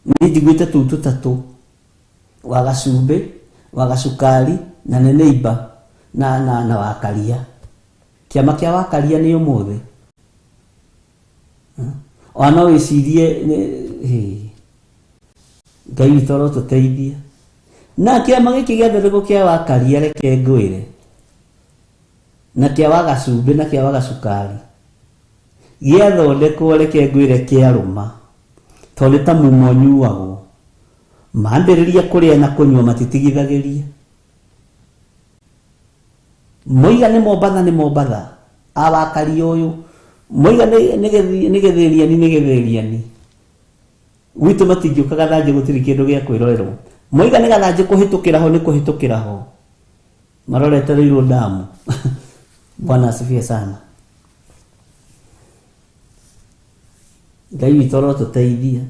Niĩ njiguĩte tũu tũtatũ. Wa gacumbĩ, wa gacukari, na nĩ neighbor, na wa karia. Kĩama kĩa wa karia nĩ ũmũthĩ. Ona no wĩcirie Ngai witũ arotũteithia. Na kĩama gĩkĩ gĩathondekwo kĩa wa karia reke ngwĩre. Na kĩa wa gacumbĩ na kĩa wa gacukari. Gĩathondekwo reke ngwĩre kĩarũma. Tondũ nĩ ta mumo ũnyuagwo. Mambĩrĩria kũrĩa na kũnyua matitigithagĩria. Moiga nĩ Mombatha nĩ Mombatha. Awakaria ũyũ. Moiga nĩ gĩthĩriani nĩ gĩthĩriani. Gwitũ matingĩũka gathanjĩ gũtirĩ kĩndũ gĩa kwĩrorerwo. Moiga nĩ gathanjĩ kũhĩtũkĩra ho nĩ kũhĩtũkĩra ho. Marorete Ruiru damu. Bwana asifiwe sana. Ngai witũ arotũteithia.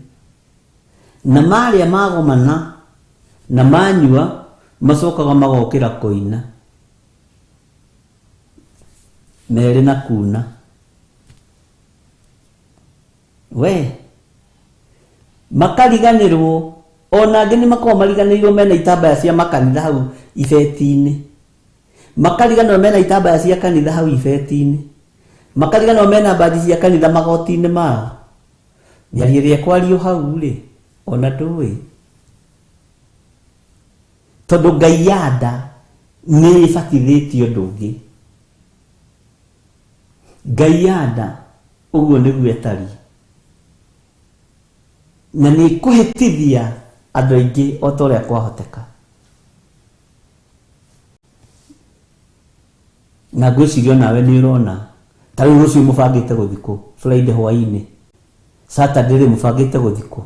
Na marĩa magomana na manyua macokaga magokĩra kũina. Merĩ na kuna. We makariganĩrwo ona angĩ nĩ makoragwo mariganĩirwo mena itambaya cia makanitha hau ibeti-inĩ. Makariganĩrwo mena itambaya cia kanitha hau ibeti-inĩ. Makariganĩrwo mena mbaji cia kanitha magoti-inĩ mao. Mĩario ĩrĩa ĩkwario hau rĩ, ona ndũĩ. Tondũ Ngai ya nda nĩ ĩbatithĩtie ũndũ ũngĩ. Ngai ya nda ũguo nĩguo ĩtariĩ. Na nĩ ĩkũhĩtithia andũ aingĩ o ta ũrĩa kwahoteka. Na ngwĩciria onawe nĩ ũrona. Ta rĩu rũciũ mũbangĩte gũthiĩ kũ? Friday hwaĩ-inĩ. Saturday rĩ mũbangĩte gũthiĩ kũ?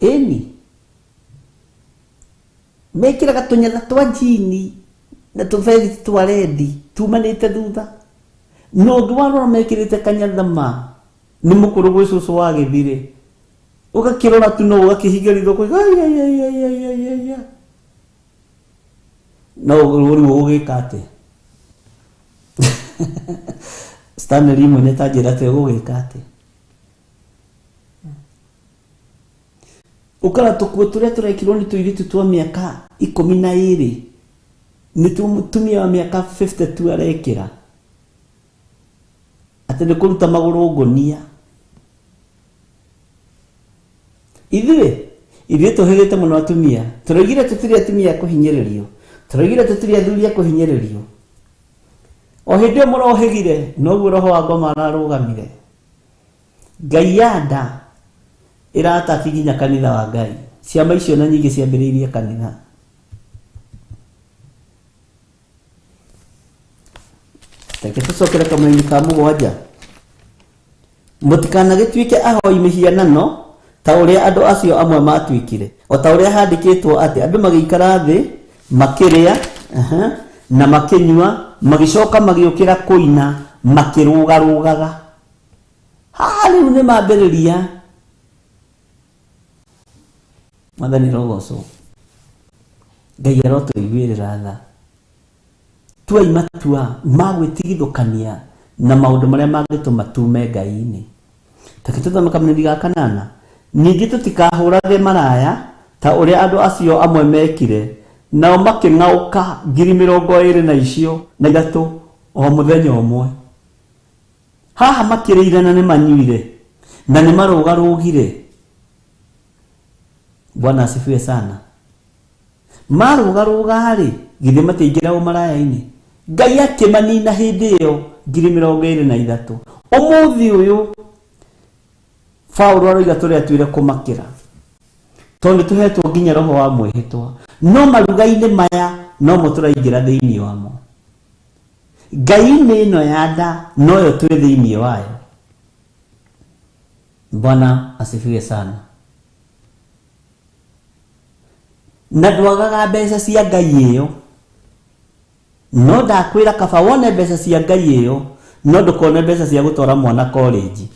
Ĩni. Mekĩraga tũnyatha twa njini na tũberiti twa rendi tumanĩte thutha. No ũngĩ warora mekĩrĩte kanyatha ma nĩ mũkũrũ gwĩ cũcũ wa gĩthirĩ. Ũgakĩrora tu no ũgakĩhinga ritho ũkoiga, ai, ai, ai, ai, ai, ai, ai, ai. No rĩu ũgũgĩka atĩa? Stanley imwe nĩ ta njĩra atĩ ũgũgĩka atĩa? Ũkara tũkuo tũrĩa tũrekĩrwo nĩ tũirĩtu twa mĩaka 12 nĩ mũtumia wa mĩaka 52 arekĩra. Atĩ nĩ kũruta magũrũ ngũnia. Ithuĩ tũhĩgĩte mũno atumia. Tũroigire tũtirĩ atumia a kũhinyĩrĩrio. Tũroigire tũtirĩ athuri a kũhinyĩrĩrio. O hĩndĩ ĩyo mũrohĩgire, noguo roho wa ngoma ararũgamire. Ngai ya nda ĩrataki nginya kanitha wa Ngai. Ciama icio na nyingĩ ciambĩrĩirie kanitha. Reke tũcokere kamũraini ka mũgwanja. Mũtikanagĩtuĩke ahoi mĩhianano ta ũrĩa andũ acio amwe matuĩkire. O ta ũrĩa handĩkĩtwo atĩ andũ magĩikara thĩ makĩrĩa, na makĩnyua, magĩcoka magĩũkĩra kũina, makĩrũgarũgaga. Haha rĩu nĩ mambĩrĩria. Mwathani arogocwo. Ngai arotũiguĩrĩra tha. Tuai matua ma gwĩtigithũkania na maũndũ marĩa mangĩtũma tume Ngai-inĩ. Take tũthome kamũnini ga kanana. Ningĩ tũtikahũrage maraya ta ũrĩa andũ acio amwe mekire, nao makĩng'aũka 23,000 o mũthenya ũmwe. Haha makĩrĩire na nĩmanyuire na nĩmarũgarũgire. Bwana asifiwe sana. Marũgarũga-rĩ, githĩ matiaingĩra ũmaraya-inĩ? Ngai akĩmanina hĩndĩ ĩyo 23,000. Ũmũthĩ ũyũ Paũlũ aroiga tũrĩa twĩre kũmakĩra. Tondũ nĩtũhetwo nginya roho wa mwĩhĩtwa. No maruga-inĩ maya nomo tũraingĩra thĩinĩ wamo. Ngai-inĩ ĩno ya nda noyo twĩ thĩinĩ wayo. Bwana asifiwe sana. Na ndwagaga mbeca cia Ngai ĩyo. No ndakwĩra kaba wone mbeca cia Ngai ĩyo, no ndũkone mbeca cia gũtwara mwana college.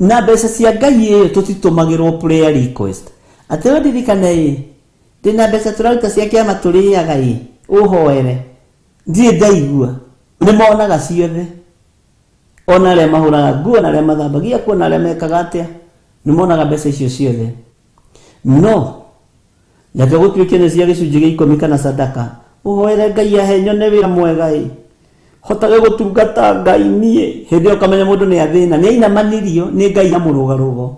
Na mbeca cia Ngai ĩyo tũtitũmagĩrwo prayer request. Atĩ we ndirikane ĩ, ndĩna mbeca tũraruta cia kĩama tũrĩaga ĩ, ũhoere. Ndirĩ ndaigua. Nĩ monaga ciothe. Ona arĩa mahũraga nguo, na arĩa mathambagia kuo, na arĩa mekaga atĩa, nĩ monaga mbeca icio ciothe. No reke gũtuĩke nĩ cia gĩcunjĩ gĩa ikũmi kana sadaka, ũhoere Ngai ahe nyone wĩra mwega ĩ, hotage gũtungata Ngai niĩ. Hĩndĩ ĩyo ũkamenya mũndũ nĩ athĩna, nĩ ainamanirio nĩ Ngai ya mũrũgarũgo.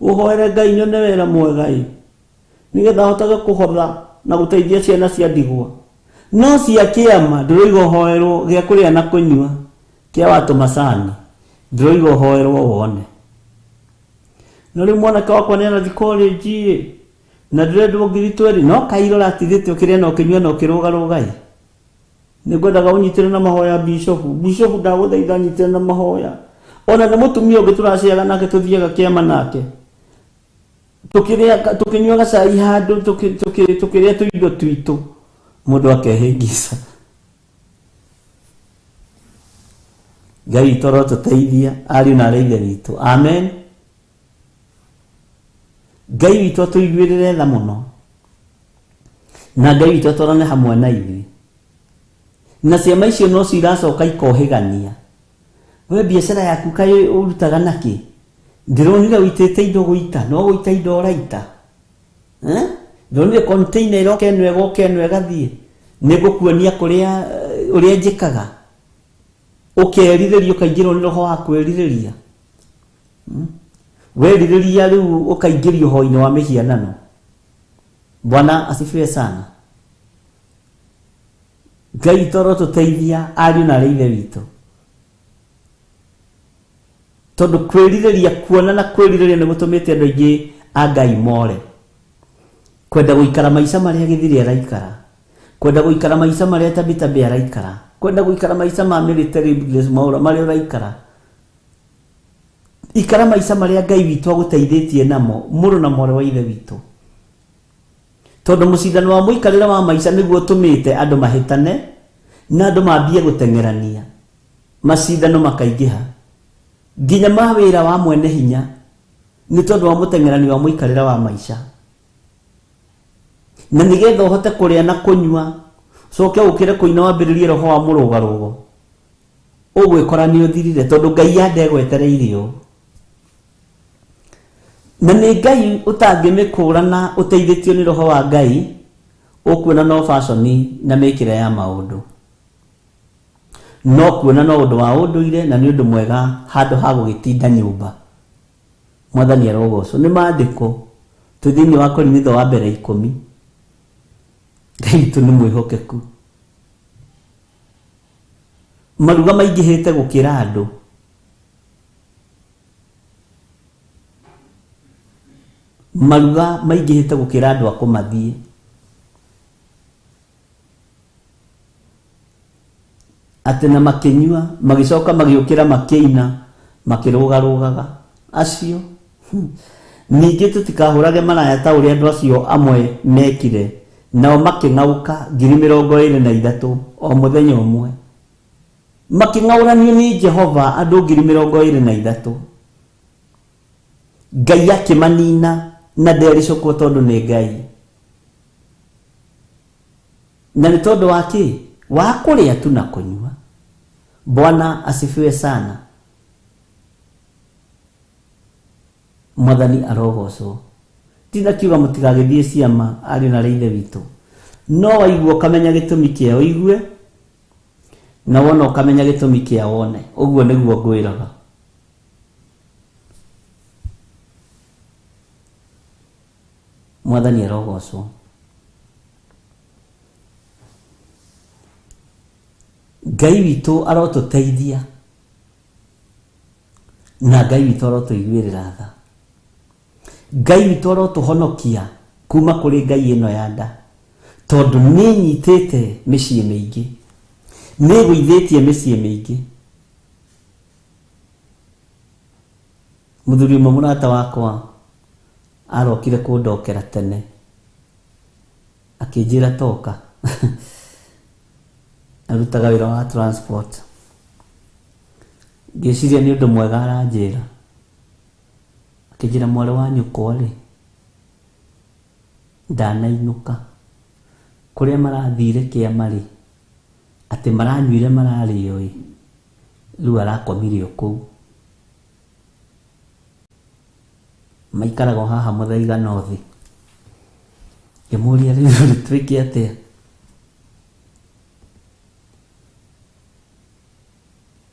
Ũhoere Ngai nyone wĩra mwega ĩ, nĩgetha hotage kũhotha na gũteithia ciana cia ndigwa. No cia kĩama ndĩroiga ũhoerwo gĩa kũrĩa na kũnyua kĩa watũ macani, ndĩroiga ũhoerwo wone. No rĩu mwanake wakwa nĩ arathiĩ college ĩ, na ndĩrendwo ngiri 20, no kairo ũratindĩte ũkĩrĩa na ũkĩnyua na ũkĩrũgarũga ĩ. Nĩngwendaga ũnyitĩre na mahoya bishofu. Bishofu ndagũthaitha nyitĩre na mahoya. Ona nĩ mũtumia ũngĩ tũraciaga nake tũthiaga kĩama nake. Tũkĩrĩa, tũkĩnyuaga cai handũ, tũkĩrĩa tũindo twitũ. Mũndũ akehĩngica. Ngai witũ arotũteithia, ariũ na arĩ ithe witũ. Amen. Ngai witũ atũiguĩrĩre tha mũno. Na Ngai witũ atwarane hamwe na ithuĩ. Na ciama icio no ciracoka ikohĩgania. We biacara yaku kaĩ ũrutaga nakĩ? Ndĩronire ũitĩte indo gũita, no gũita indo ũraita. Ndĩronire container ĩroka ĩno ĩgoka ĩno ĩgathiĩ. Nĩngũkuonia kũrĩa ũrĩa njĩkaga. Ũkerirĩria ũkaingĩrwo nĩ roho wa kwĩrirĩria. Werirĩria rĩu ũkaingĩrio ũhoi-inĩ wa mĩhianano. Bwana asifiwe sana. Ngai witũ arotũteithia ariũ na arĩ ithe witũ. Tondũ kwĩrirĩria kuona na kwĩrirĩria nĩ gũtũmĩte andũ aingĩ a Ngai more. Kwenda gũikara maica marĩa Gĩthiri araikara. Kwenda gũikara maica marĩa Tabitha araikara. Kwenda gũikara maica ma military Grace Mwaura marĩa ũraikara. Ikara maica marĩa Ngai witũ agũteithĩtie namo, mũrũ na mwarĩ wa ithe witũ. Tondũ mũcindano wa mũikarĩre wa maica nĩguo ũtũmĩte andũ mahĩtane na andũ mambie gũteng'erania. Macindano makaingĩha. Nginya ma wĩra wa mwene hinya nĩ tondũ wa mũteng'erani wa mũikarĩre wa maica. Na nĩgetha ũhote kũrĩa na kũnyua, ũcoke ũkĩre kũina wambĩrĩrie roho wa mũrũgarũgo. Ũgwĩkora nĩ ũthirire tondũ Ngai ya ndegwetereire ũũ. Na nĩ Ngai ũtangĩmĩkũrana ũteithĩtio nĩ roho wa Ngai, ũkuona no fashion na mĩkĩre ya maũndũ. No kuona no ũndũ wa ũndũire na nĩ ũndũ mwega handũ ha gũgĩtinda nyũmba. Mwathani arogocwo. Nĩ maandĩko twĩ thĩinĩ wa Korinitho wa mbere 10. Ngai witũ nĩ mwĩhokeku. Maruga maingĩhĩte gũkĩra andũ. Maruga maingĩhĩte gũkĩra andũ a kũmathiĩ. Atĩ na makĩnyua, magĩcoka magĩũkĩra makĩina, makĩrũgarũgaga. Acio. Ningĩ tũtikahũrage maraya ta ũrĩa andũ acio amwe mekire, nao makĩng'aũka 23,000 o mũthenya ũmwe. Makĩng'aũranio nĩ Jehova andũ 23,000. Ngai akĩmanina na ndericũkwo tondũ nĩ Ngai. Na nĩ tondũ wa kĩ? Wa kũrĩa tu na kũnyua. Bwana asifiwe sana. Mwathani arogocwo. Ndinakiuga mũtigagĩthiĩ ciama ariũ na arĩ ithe witũ. No waigua ũkamenya gĩtũmi kĩa ũigue, na wona ũkamenya gĩtũmi kĩa wone. Ũguo nĩguo ngwĩraga. Mwathani arogocwo. Ngai witũ arotũteithia na Ngai witũ arotũiguĩrĩra tha. Ngai witũ arotũhonokia kuma kũrĩ Ngai ĩno ya nda, tondũ nĩ nyitĩte mĩciĩ mĩingĩ, nĩ gũithĩtie mĩciĩ mĩingĩ. Mũthuri ũmwe mũrata wakwa arokire kũndokera tene, akĩnjĩra toka. Arutaga wĩra wa transport. Ngĩciria nĩ ũndũ mwega aranjĩra. Akĩnjĩra mwarĩ wa nyũkwa rĩ, ndanainũka. Kũrĩa marathire kĩama rĩ, atĩ maranyuire mararĩo ĩ, rĩu arakomire o kũu. Maikaraga o haha Mũthaiga North. Ngĩmũria rĩu rĩ twĩke atĩa?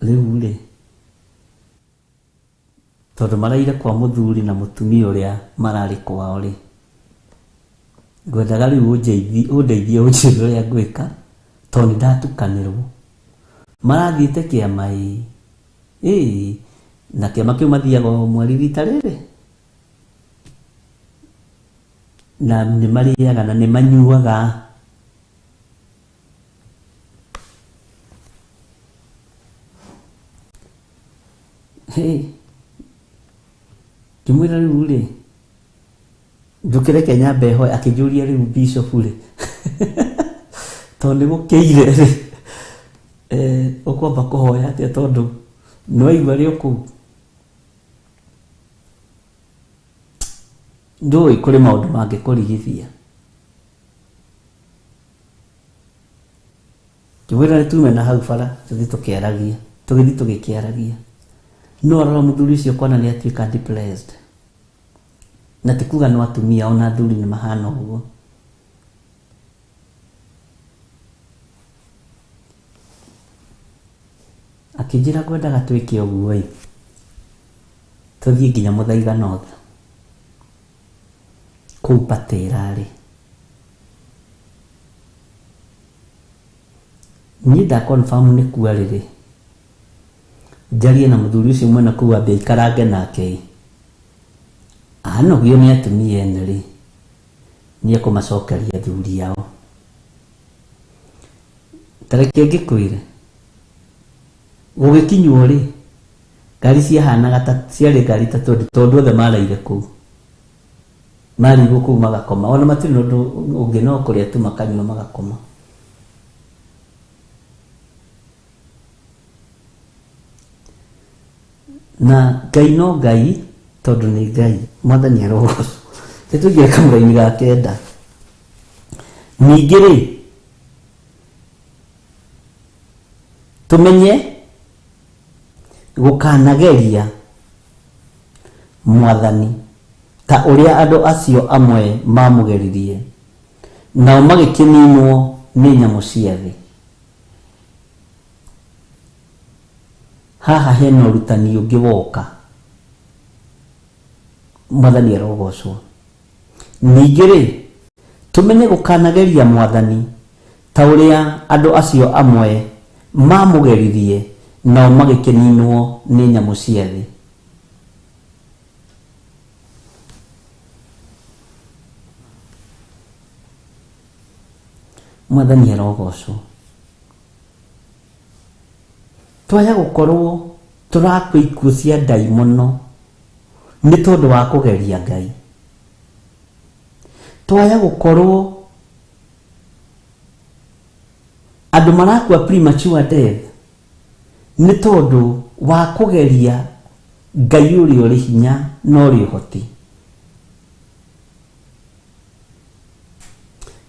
Rĩu rĩ, tondũ maraire kwa mũthuri na mũtumia ũrĩa mararĩ kwao rĩ, ngwendaga rĩu ũndeithie ũnjĩre ũrĩa ngwĩka tondũ nĩ ndatukanĩrwo. Marathiĩte kĩama ĩĩ, ĩĩ, na kĩama kĩu mathiaga o mweri rita rĩrĩ, na nĩ marĩaga na nĩ manyuaga. Hey, ngĩmwĩra rĩu rĩ njũkĩre Kenya mbe hoe akĩnjũria rĩu bishop rĩ tondũ nĩ gũkĩire rĩ eh, ũkwamba kũhoya atĩa tondũ nĩwaigua rĩ kũu ndũĩ kũrĩ maũndũ mangĩkũrigithia. Ngĩmwĩra nĩ tume na hau bara tũthiĩ tũkĩaragia, tũgĩthiĩ tũgĩkĩaragia. No arora mũthuri ũcio kwana nĩ atuĩka depressed. Na ti kuga no atumia ona athuri nĩ mahana ũguo. Akĩnjĩra ngwendaga twĩke ũguo ĩ, tũthiĩ nginya Mũthaiga North kũu Patĩra rĩ. Niĩ nda confirm nĩ kua rĩrĩ, njarie na mũthuri ũcio mwene kũu ambe aikarange nake ĩ, anogio nĩ atumia ene rĩ, nĩ ekũmacokeria athuri ao. Ta reke ngĩkwĩre, gũgĩkinywo rĩ, ngari ciahanaga ta ciarĩ ngari ta 20 tondũ othe maraire kũu. Marigwo kũu magakoma, ona matirĩ na ũndũ ũngĩ no kũrĩa tu makanyua magakoma. Na Ngai no Ngai tondũ nĩ Ngai, Mwathani arogocwo. Reke tũingĩre kamũraini ga kenda. Ningĩ rĩ, tũmenye gũkanageria Mwathani ta ũrĩa andũ acio amwe maamũgeririe, nao magĩkĩninwo nĩ nyamũ cia thĩ. Haha hena ũrutani ũngĩ woka. Mwathani arogocwo. Ningĩ-rĩ, tũmenye gũkanageria Mwathani ta ũrĩa andũ acio amwe maamũgeririe, nao magĩkĩninwo nĩ nyamũ cia thĩ. Mwathani arogocwo. Twaya gũkorwo tũrakua ikuũ cia ndaimono nĩ tondũ wa kũgeria Ngai. Twaya gũkorwo andũ marakua premature death nĩ tondũ wa kũgeria Ngai ũrĩa ũrĩ hinya na ũrĩ ũhoti.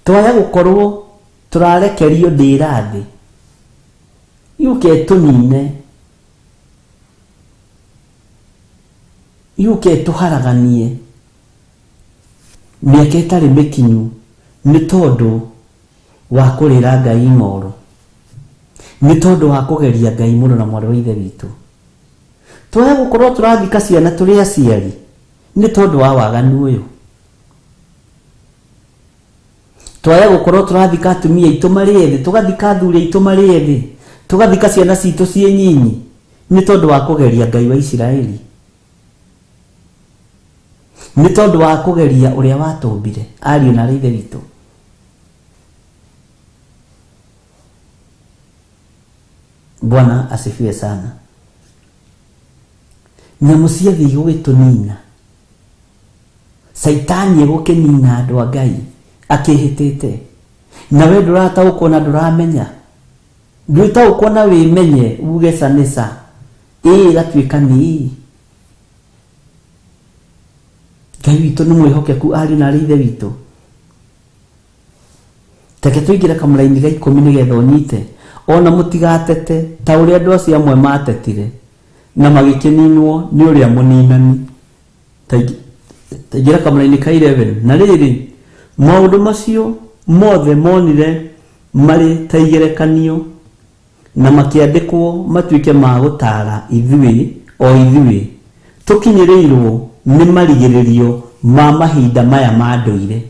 Twaya gũkorwo tũrarekerio ndĩra thĩ yũke ĩtũnine, yũke ĩtũharaganie mĩaka ĩtarĩ mĩkinyu nĩ tondũ wa kũrĩra Ngai ing'oro, nĩ tondũ wa kũgeria Ngai mũrũ na mwarĩ wa Ithe witũ. Twaya gũkorwo tũrathika ciana tũrĩ aciari nĩ tondũ wa waganu ũyũ. Twaya gũkorwo tũrathika atumia aitũ marĩ ethĩ, tũgathika athuri aitũ marĩ ethĩ, tũgathika ciana citũ ciĩ nyinyi nĩ tondũ wa kũgeria Ngai wa Isiraeli, nĩ tondũ wa kũgeria ũrĩa watũmbire, ariũ na aarĩ a Ithe witũ. Bwana asifiwe sana. Nyamũ cia thĩ igũgĩtũnina, Caitani egũkĩnina andũ a Ngai akĩhĩtĩte, na we ndũrataũkwo na ndũramenya, ndwĩtaũkwo na wĩmenye uge ca nĩ ca. Ĩ ĩgatuĩka nĩ ĩ. Ngai witũ nĩ mwĩhokeku ariũ na arĩ ithe witũ. Reke tũingĩre kamũraini ga ikũmi nĩgetha ũnyite. O na mũtigatete ta ũrĩa andũ acio amwe maatetire, na magĩkĩninwo nĩ ũrĩa mũninani. Ta ingĩra kamũraini ka 11. Na rĩrĩ, maũndũ macio mothe monire marĩ ta igerekanio, na makĩandĩkwo matuĩke ma gũtaara ithuĩ, o ithuĩ tũkinyĩrĩirwo nĩ marigĩrĩrio ma mahinda maya ma ndũire.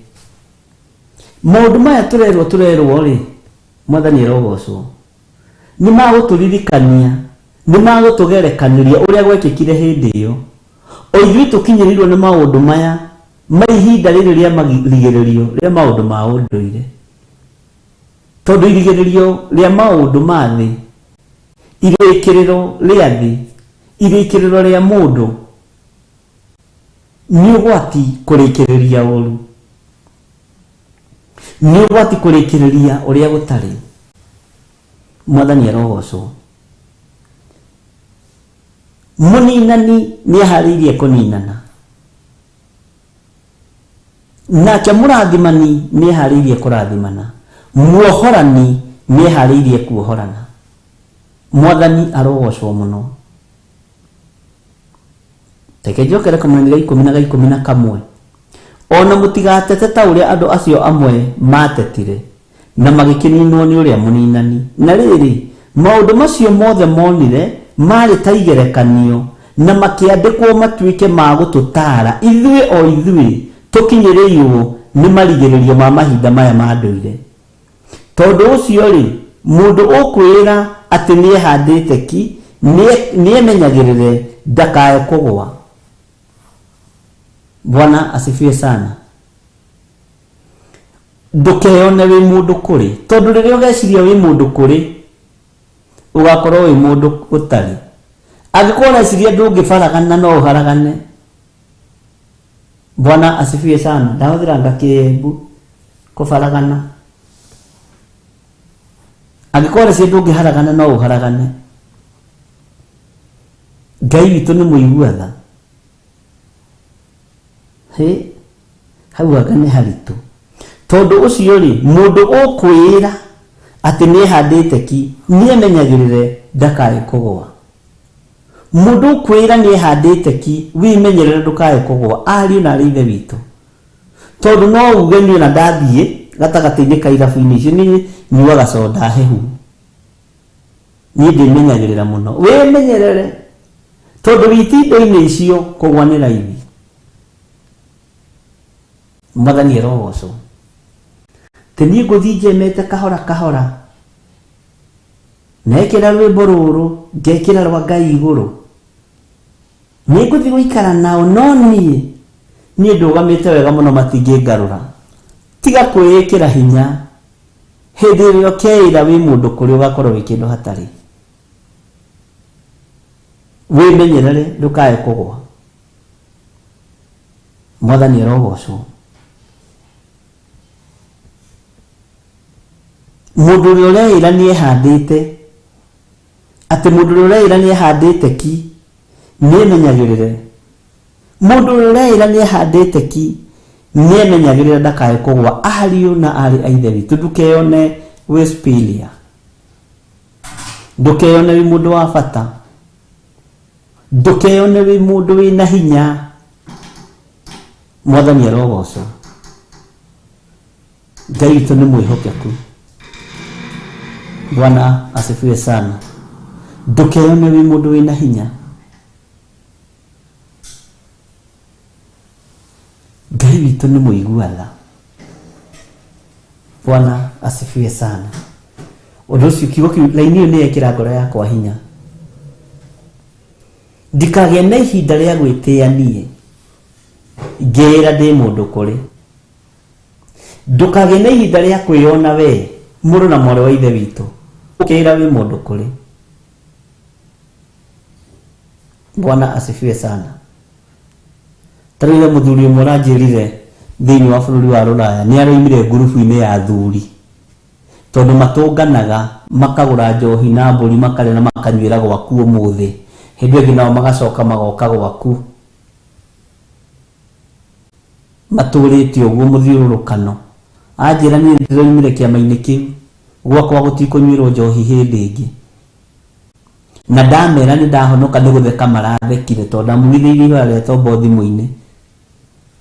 Maũndũ maya tũrerwo tũrerwo-rĩ, Mwathani arogocwo, nĩ ma gũtũririkania, nĩ ma gũtũgerekanĩria ũrĩa gwekĩkire hĩndĩ ĩyo. O ithuĩ tũkinyĩrĩirwo nĩ maũndũ maya ma ihinda rĩrĩ rĩa marigĩrĩrio rĩa maũndũ ma ũndũire. Tondũ irigĩrĩrio rĩa maũndũ ma thĩ, irĩkĩrĩro rĩa thĩ, irĩkĩrĩro rĩa mũndũ, nĩ ũgwati kũrĩkĩrĩria ũru. Nĩ ũgwati kũrĩkĩrĩria ũrĩa gũtarĩ. Mwathani arogocwo. Mũninani nĩ aharĩirie kũninana. Nake mũrathimani nĩ eharĩirie kũrathimana. Muohorani nĩ eharĩirie kuohorana. Mwathani arogocwo mũno. Reke njokere kamũraini ga ikũmi na ga 11. O na mũtigatete ta ũrĩa andũ acio amwe maatetire, na magĩkĩninwo nĩ ũrĩa mũninani. Na rĩrĩ, maũndũ macio mothe monire maarĩ ta igerekanio, na makĩandĩkwo matuĩke ma gũtũtaara ithuĩ o ithuĩ tũkinyĩrĩirũo nĩ marigĩrĩrio ma mahinda maya ma ndũire. Tondũ ũcio-rĩ, mũndũ ũkwĩĩra atĩ nĩehandĩte ki, nĩemenyagĩrĩre ndakae kũgũa. Bwana asifiwe sana. Ndũkeyone wĩ mũndũ kũrĩ, tondũ rĩrĩa ũgeciria wĩ mũndũ kũrĩ, ũgakorwo wĩ mũndũ ũtarĩ. Angĩkorwo ũreciria ndũngĩbaragana no ũharagane. Bwana asifiwe sana. Ndahũthĩranga kĩembu kũbaragana. Angĩkorwo ũreciria ndũngĩharagana no ũharagane. Ngai witũ nĩ mũigua tha. Hĩ, hau anga nĩ haritũ. Tondũ ũcio-rĩ, mũndũ ũkwĩĩra atĩ nĩehandĩte ki, nĩemenyagĩrĩre ndakae kũgũa. Mũndũ ũkwĩĩra nĩehandĩte ki, wĩmenyerere ndũkae kũgũa, ariũ na arĩ ithe witũ. Tondũ no uge niĩ ona ndathiĩ gatagatĩ-inĩ ka irabu-inĩ icio niĩ nyuaga soda hehu. Niĩ ndĩmenyagĩrĩra mũno. Wĩmenyerere tondũ witindo-inĩ icio kũgwa nĩ raithi. Mwathani arogocwo. Tĩ niĩ ngũthiĩ njemete kahora kahora. Nekĩra rwĩmbo rũrũ ngekĩra rwa Ngai igũrũ. Nĩ ngũthiĩ gũikara nao no niĩ niĩ ndũgamĩte wega mũno matingĩngarũra. Tiga kwĩĩkĩra hinya. Hĩndĩ ĩrĩa ũkeĩra wĩ mũndũ kũrĩ ũgakorwo wĩ kĩndũ hatarĩ. Wĩmenyerere ndũkae kũgwa. Mwathani arogocwo. Mũndũ ũrĩa ũreĩra nĩ ehandĩte, atĩ mũndũ ũrĩa ũreĩra nĩ ehandĩte ki, nĩ emenyagĩrĩre. Mũndũ ũrĩa ũreĩra nĩ ehandĩte ki, nĩ emenyagĩrĩre ndakae kũgwa. Ariũ na aarĩ a Ithe witũ, ndũkeyone wĩ superior. Ndũkeyone wĩ mũndũ wa bata. Ndũkeyone wĩ mũndũ wĩna hinya. Mwathani arogocwo. Ngai witũ nĩ mwĩhokeku. Bwana asifiwe sana. Ndũkeyone wĩ mũndũ wĩna hinya. Ngai witũ nĩ mũigua tha. Bwana asifiwe sana. Ũndũ ũcio kiugo kĩu laini ĩyo nĩ yekĩra ngoro yakwa hinya. Ndikagĩe na ihinda rĩa gwĩtĩa niĩ ngĩĩra ndĩ mũndũ kũrĩ. Ndũkagĩe na ihinda rĩa kwĩyona wee mũrũ na mwarĩ wa ithe witũ ũkĩĩra wĩ mũndũ kũrĩ. Bwana asifiwe sana. Ta rĩu mũthuri ũmwe ũranjĩrire thĩinĩ wa bũrũri wa Rũraya nĩ aroimire ngurubu-inĩ ya athuri tondũ matũnganaga makagũra njohi na mbũri makarĩa na makanyuĩra gwaku ũmũthĩ. Hĩndĩ ĩngĩ nao magacoka magoka gwaku matũrĩte ũguo mũthiũrũrũkano. Anjĩra niĩ ndĩroimire kĩama-inĩ kĩu gwakwa gũtikũnyuĩrwo njohi hĩndĩ ĩngĩ. Na ndamera nĩ ndahonoka nĩ gũtheka marathekire tondũ ndamugithĩirie ihoya rĩa tombo thimũ-inĩ.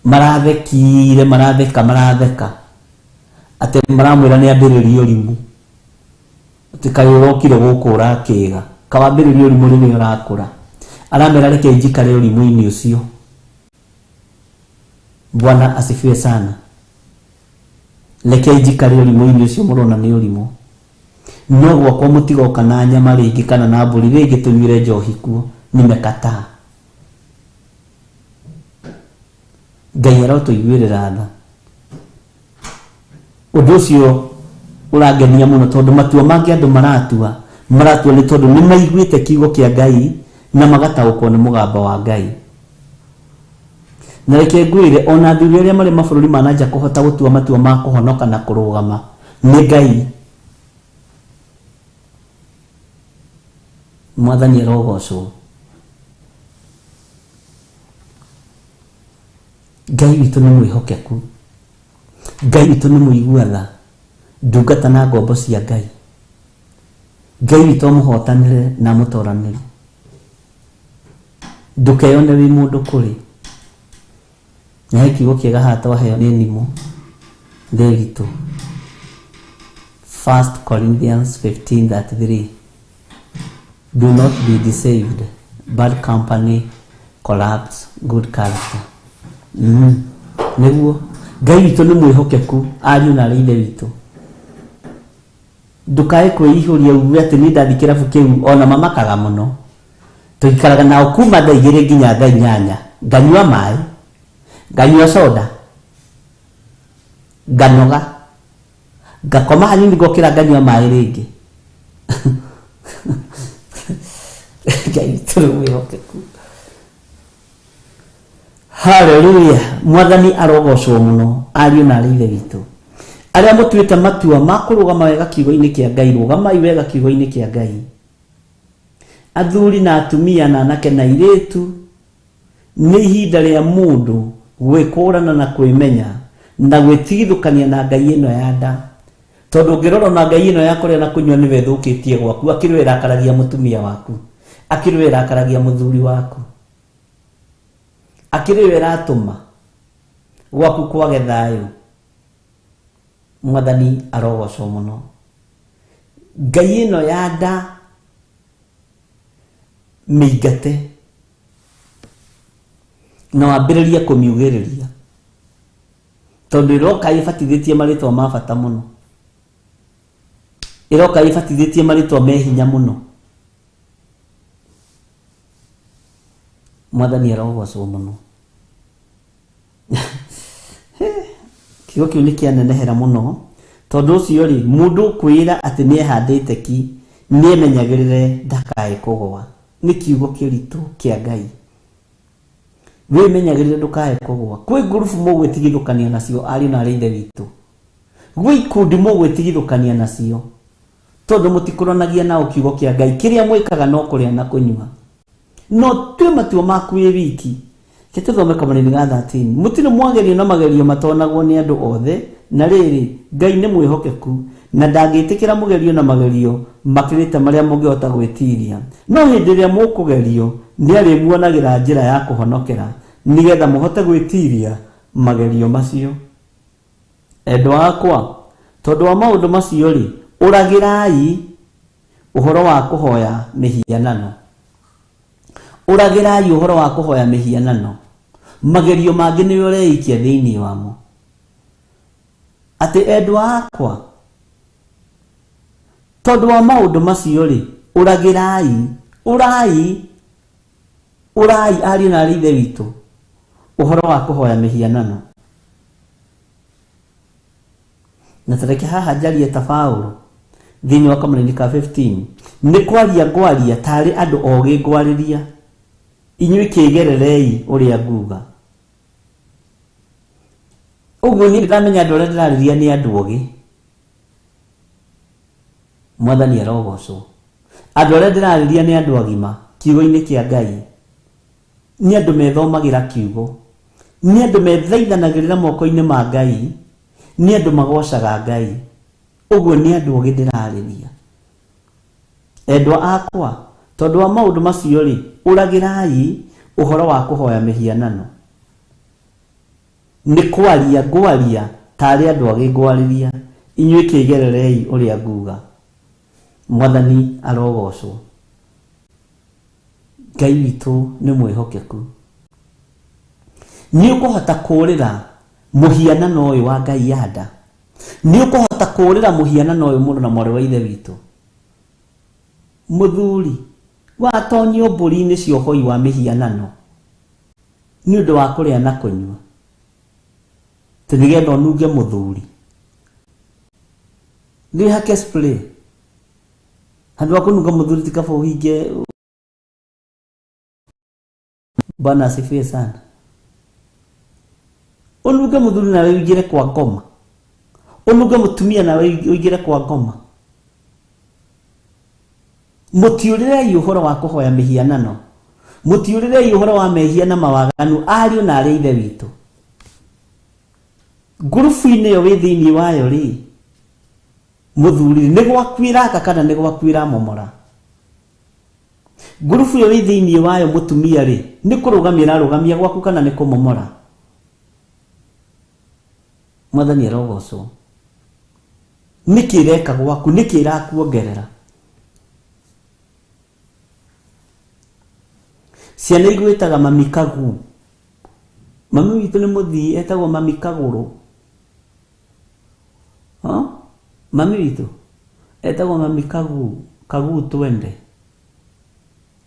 Marathekire maratheka maratheka atĩ maramwĩra nĩ ambĩrĩrie ũrimũ, atĩ kaĩ ũrokire gũkũ ũrakĩga, kawambĩrĩria ũrimũ rĩrĩa ũrakũra. Aramera reke njikare ũrimũ-inĩ ũcio. Bwana asifiwe sana. Reke njikare ũrimũ-inĩ ũcio mũrona nĩ ũrimũ. No gwakwa mũtigoka na nyama rĩngĩ kana na mbũri rĩngĩ tũnyuĩre njohi kuo, nimekataa. Ngai arotũiguĩrĩra tha. Ũndũ ũcio ũrangenia mũno tondũ matua mangĩ andũ maratua, maratua nĩ tondũ nĩ maiguĩte kiugo kĩa Ngai na magataũkwo nĩ mũgambo wa Ngai. Na reke ngwĩre ona athuri arĩa marĩ mabũrũri ma na nja kũhota gũtua matua ma kũhonoka na kũrũgama nĩ Ngai. Mwathani arogocwo. Ngai witũ nĩ mwĩhokeku, Ngai witũ nĩ mũigua tha, ndungata na ngombo cia Ngai. Ngai witũ amũhotanĩre na amũtoranĩre. Ndũkeyone wĩ mũndũ kũrĩ. Na he kiugo kĩega haha twaheo nĩ Nimũ Ndĩritũ. 1 Corinthians 15:33. Do not be deceived. Bad company corrupts good character. Nĩguo Ngai witũ nĩ mwĩhokeku, ariũ na arĩ ithe witũ. Ndũkae kwĩihũria uge atĩ niĩ ndathiĩ kĩrabu kĩu ona mamakaga mũno. Tũikaraga nao kuma thaa 2 nginya thaa 8, nganyua maĩ, nganyua soda, nganoga, ngakoma hanini ngokĩra nganyua maĩ rĩngĩ. Ngai witũ nĩ mwĩhokeku. Haleluya. Mwathani arogocwo mũno, ariũ na arĩ ithe witũ. Arĩa mũtuĩte matua ma kũrũgama wega kiugo-inĩ kĩa Ngai, rũgamai wega kiugo-inĩ kĩa Ngai. Athuri na atumia na anake na airĩtu, nĩ ihinda rĩa mũndũ gwĩkũrana na kwĩmenya na gwĩtigithũkania na Ngai ĩno ya nda. Tondũ ũngĩrora ona Ngai ĩno ya kũrĩa na kũnyua nĩwe ĩthũkĩtie gwaku, akĩrĩ we ĩrakaragia mũtumia waku, akĩrĩ we ĩrakaragia mũthuri waku, akĩrĩ we ĩratũma gwaku kwage thayũ. Mwathani arogocwo mũno. Ngai ĩno ya nda mĩingate na wambĩrĩrie kũmiugĩrĩria, tondũ ĩroka ĩbatithĩtie marĩtwa ma bata mũno, ĩroka ĩbatithĩtie marĩtwa me hinya mũno. Mwathani arogocwo mũno. Kiugo kĩu nĩ kĩanenehera mũno, tondũ ũcio rĩ, mũndũ ũkwĩra atĩ nĩ ehandĩte ki, nĩ emenyagĩrĩre ndakae kũgũa. Nĩ kiugo kĩritũ kĩa Ngai. Wĩmenyagĩrĩre ndũkae kũgũa. Kwĩ ngurubu mũgwĩtigithũkania nacio, ariũ na arĩ ithe witũ. Gwĩ ikundi mũgwĩtigithũkania nacio, tondũ mũtikũranagia nao kiugo kĩa Ngai. Kĩrĩa mwĩkaga no kũrĩa na kũnyua. No tue matua maku wĩ wiki. Reke tũthome kamũrĩmi ga 13. Mũtirĩ mwagerio na magerio matonagwo nĩ andũ othe, na rĩrĩ, Ngai nĩ mwĩhokeku, na ndangĩtĩkĩra mũgerio na magerio makĩrĩte marĩa mũngĩhota gwĩtiria. No hĩndĩ ĩrĩa mũkũgerio, nĩ arĩmuonagĩra njĩra ya kũhonokera, nĩgetha mũhote gwĩtiria magerio macio. Endwa akwa, tondũ wa maũndũ macio rĩ, ũragĩrai ũhoro wa kũhoya mĩhianano. Ũragĩrai ũhoro wa kũhoya mĩhianano. Magerio mangĩ nĩwe ũreikia thĩinĩ wamo. Atĩ endwa akwa, tondũ wa maũndũ macio rĩ, ũragĩrai, ũrai, ũrai ariũ na arĩ ithe witũ ũhoro wa kũhoya mĩhianano. Na tareke haha njarie ta Paũlũ thĩinĩ wa kamũrĩni ka 15, nĩ kwaria ngwaria tarĩ andũ ogĩ ngwarĩria, inyuĩ kĩgererei ũrĩa nguga. Ũguo niĩ ndĩramenya andũ arĩa ndĩrarĩria nĩ andũ ogĩ. Mwathani arogocwo. Andũ arĩa ndĩrarĩria nĩ andũ agima. kiugo-inĩ kĩa Ngai, nĩ andũ methomagĩra kiugo, nĩ andũ methaithanagĩrĩra moko-inĩ ma Ngai, nĩ andũ magocaga Ngai. Ũguo nĩ andũ ogĩ ndĩrarĩria. Endwa akwa, tondũ wa maũndũ macio rĩ, ũragĩrai ũhoro wa kũhoya mĩhianano. Nĩ kwaria ngwaria tarĩ andũ agĩ ngwarĩria, inyuĩ kĩgererei ũrĩa nguga. Mwathani arogocwo. Ngai witũ nĩ mwĩhokeku. Nĩ ũkũhota kũũrĩra mũhianano ũyũ wa Ngai ya nda. Nĩ ũkũhota kũũrĩra mũhianano ũyũ mũrũ na mwarĩ wa ithe witũ. Mũthuri watonyio mbũri-inĩ cia ũhoi wa mĩhianano nĩ ũndũ wa kũrĩa na kũnyua, atĩ nĩgetha ũnunge mũthuri. Wĩhake spray handũ ha kũnunga mũthuri, ti kaba ũhinge. Bwana asifiwe sana. Ũnunge mũthuri nawe ũingĩre kwa ngoma, ũnunge mũtumia nawe ũingĩre kwa ngoma. Mũtiũrĩrei ũhoro wa kũhoya mĩhianano, mũtiũrĩrei ũhoro wa mehia na mawaganu, ariũ na arĩ ithe witũ. Ngurubu-inĩ ĩyo wĩ thĩinĩ wayo rĩ, mũthuri, nĩ gwaku ĩraka kana nĩ gwaku ĩramomora? Ngurubu ĩyo wĩ thĩinĩ wayo mũtumia rĩ, nĩ kũrũgamia ĩrarũgamia gwaku kana nĩ kũmomora? Mwathani arogocwo. Nĩkĩ ĩreka gwaku? Nĩkĩ ĩrakuongerera? Ciana igwĩtaga mami kagu. Mami witũ nĩ mũthii, etagwo mami kagũrũ. Mami witũ etagwo mami kagu, kagu twende.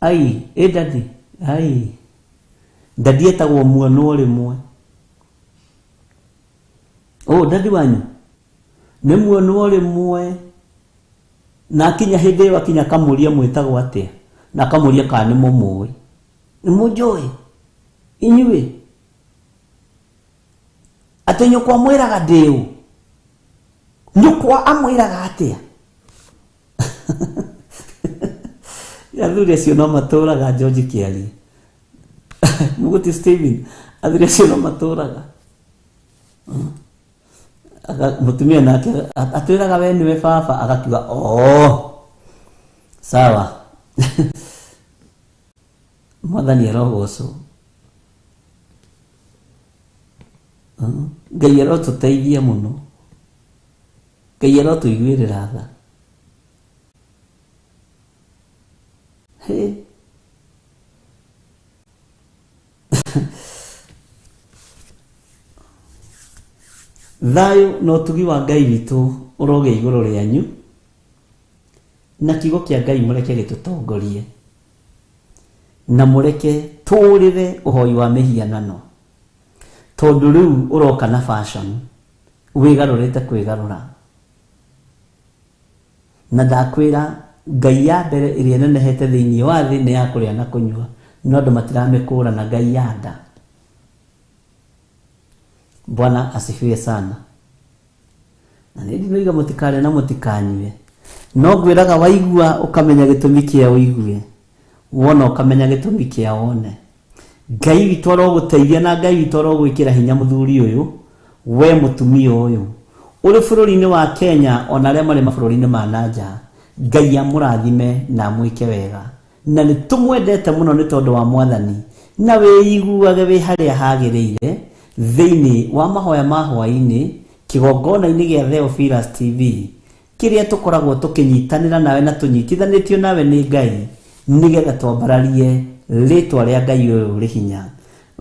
Ai, ĩ dadi, ai. Dadi etagwo muonwo rĩmwe. Oh, dadi wanyu nĩ muonwo rĩmwe. Na akinya hĩndĩ ĩyo akinya akamũria mwĩtagwo atĩa, na akamũria kana nĩ mũmũĩ. Nĩ mũnjũĩ inyuĩ? Atĩ nyũkwa mwĩraga ndĩ ũ? Nyũkwa amwĩraga atĩa? Athuri acio no matũraga. George Kĩarie, Mũgũti Steven, athuri acio no matũraga. Mũtumia nake atwĩraga we nĩwe baba, agakiuga oh, sawa. Mwathani arogocwo. Ngai arotũteithia mũno, Ngai arotũiguĩrĩra tha. Hĩ. Thayũ na ũtugi wa Ngai witũ ũrogĩa igũrũ rĩanyu, na kiugo kĩa Ngai mũreke gĩtũtongorie, na mũreke tũũrĩre ũhoi wa mĩhianano, tondũ rĩu ũroka na fashion, wĩgarũrĩte kwĩgarũra. Na ndakwĩra Ngai ya mbere ĩrĩa ĩnenehete thĩinĩ wa thĩ nĩ ya kũrĩa na kũnyua, no andũ matiramĩkũra na Ngai ya nda. Bwana asifiwe sana. Na nĩ ndinoiga mũtikarĩe na mũtikanyue, no ngwĩraga waigua ũkamenya gĩtũmi kĩa ũigue, wona ũkamenya gĩtũmi kĩa wone. Ngai witũ arogũteithia na Ngai witũ arogwĩkĩra hinya mũthuri ũyũ, we mũtumia ũyũ ũrĩ bũrũri-inĩ wa Kenya, ona arĩa marĩ mabũrũri-inĩ ma na nja. Ngai amũrathime na amwĩke wega, na nĩ tũmwendete mũno nĩ tondũ wa Mwathani. Na wĩiguage wĩ harĩa hagĩrĩire thĩinĩ wa mahoya ma hwaĩ-inĩ kĩgongona-inĩ gĩa Theophilus TV, kĩrĩa tũkoragwo tũkĩnyitanĩra nawe na tũnyitithanĩtio nawe nĩ Ngai, nĩgetha twambararie rĩtwa rĩa Ngai ũyũ ũrĩ hinya.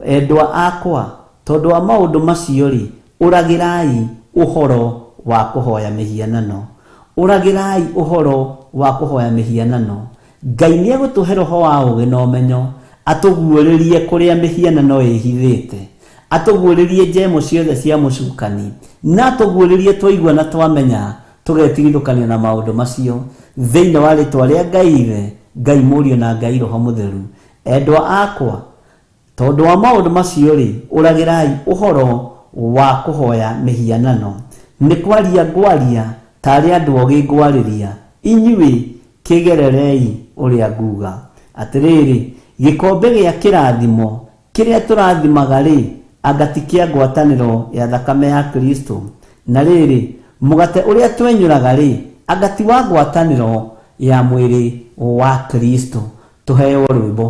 Endwa akwa, tondũ wa maũndũ macio rĩ, ũragĩrai ũhoro wa kũhoya mĩhianano, ũragĩrai ũhoro wa kũhoya mĩhianano. Ngai nĩ egũtũhe roho wa ũũgĩ na ũmenyo, atũguũrĩrie kũrĩa mĩhianano ĩhithĩte, atũguũrĩrie njemo ciothe cia mũcukani, na atũguũrĩrie twaigua na twamenya tũgetigithũkania na maũndũ macio, thĩinĩ wa rĩtwa rĩa Ngai Ithe, Ngai Mũriũ na Ngai Roho Mũtheru. Endwa akwa, tondũ wa maũndũ macio rĩ, ũragĩrai ũhoro wa kũhoya mĩhianano. Nĩ kwaria ngwaria tarĩ andũ ogĩ ngwarĩria, inyuĩ kĩgererei ũrĩa nguga. Atĩrĩrĩ, gĩkombe gĩa kĩrathimo kĩrĩa tũrathimaga rĩ, anga ti kĩa ngwatanĩro ya thakame ya Kristo? Na rĩrĩ, mũgate ũrĩa twenyũraga rĩ, anga ti wa ngwatanĩro ya mwĩrĩ wa Kristo? Tũheo rwĩmbo.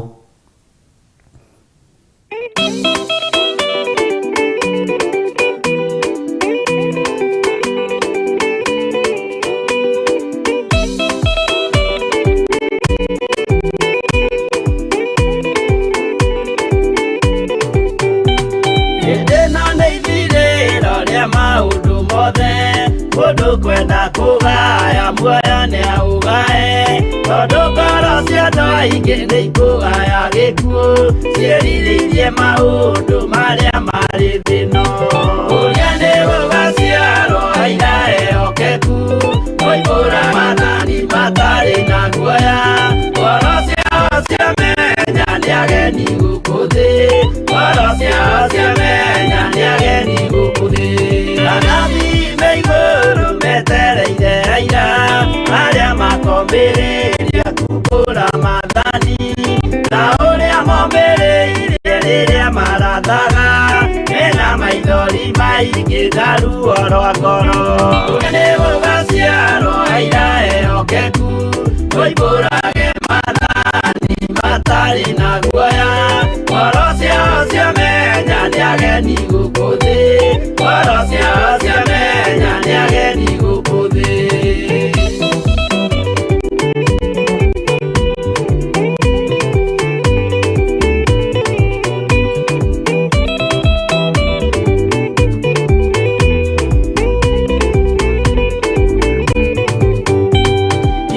Hĩndĩ ĩno nĩ ithirĩro rĩa maũndũ mothe, mũndũ kwenda kũgaya muoyo nĩaũgae, tondũ ngoro cia andũ aingĩ nĩ ikũgaya gĩkuũ, ciĩrirĩirie maũndũ marĩa marĩ thĩ ĩno. Ũrĩa nĩ gũgaciarwo aira ehokeku, moimbũra maathani matarĩ na guoya, ngoro ciao ciamenya nĩ ageni gũkũ thĩ, ngoro ciao ciamenya nĩ ageni gũkũ thĩ. Anabii me igũrũ metereire aira, arĩa makombĩrĩria kumbũra maathani, na ũrĩa mombĩrĩirie rĩrĩa marathaga, mena maithori maingĩ na ruo rwa ngoro. Ũrĩa nĩ gũgaciarwo aira ehokeku, moimbũrage maathani matarĩ na guoya, ngoro ciao ciamenya nĩ ageni gũkũ thĩ, ngoro ciao ciamenya nĩ ageni gũkũ thĩ.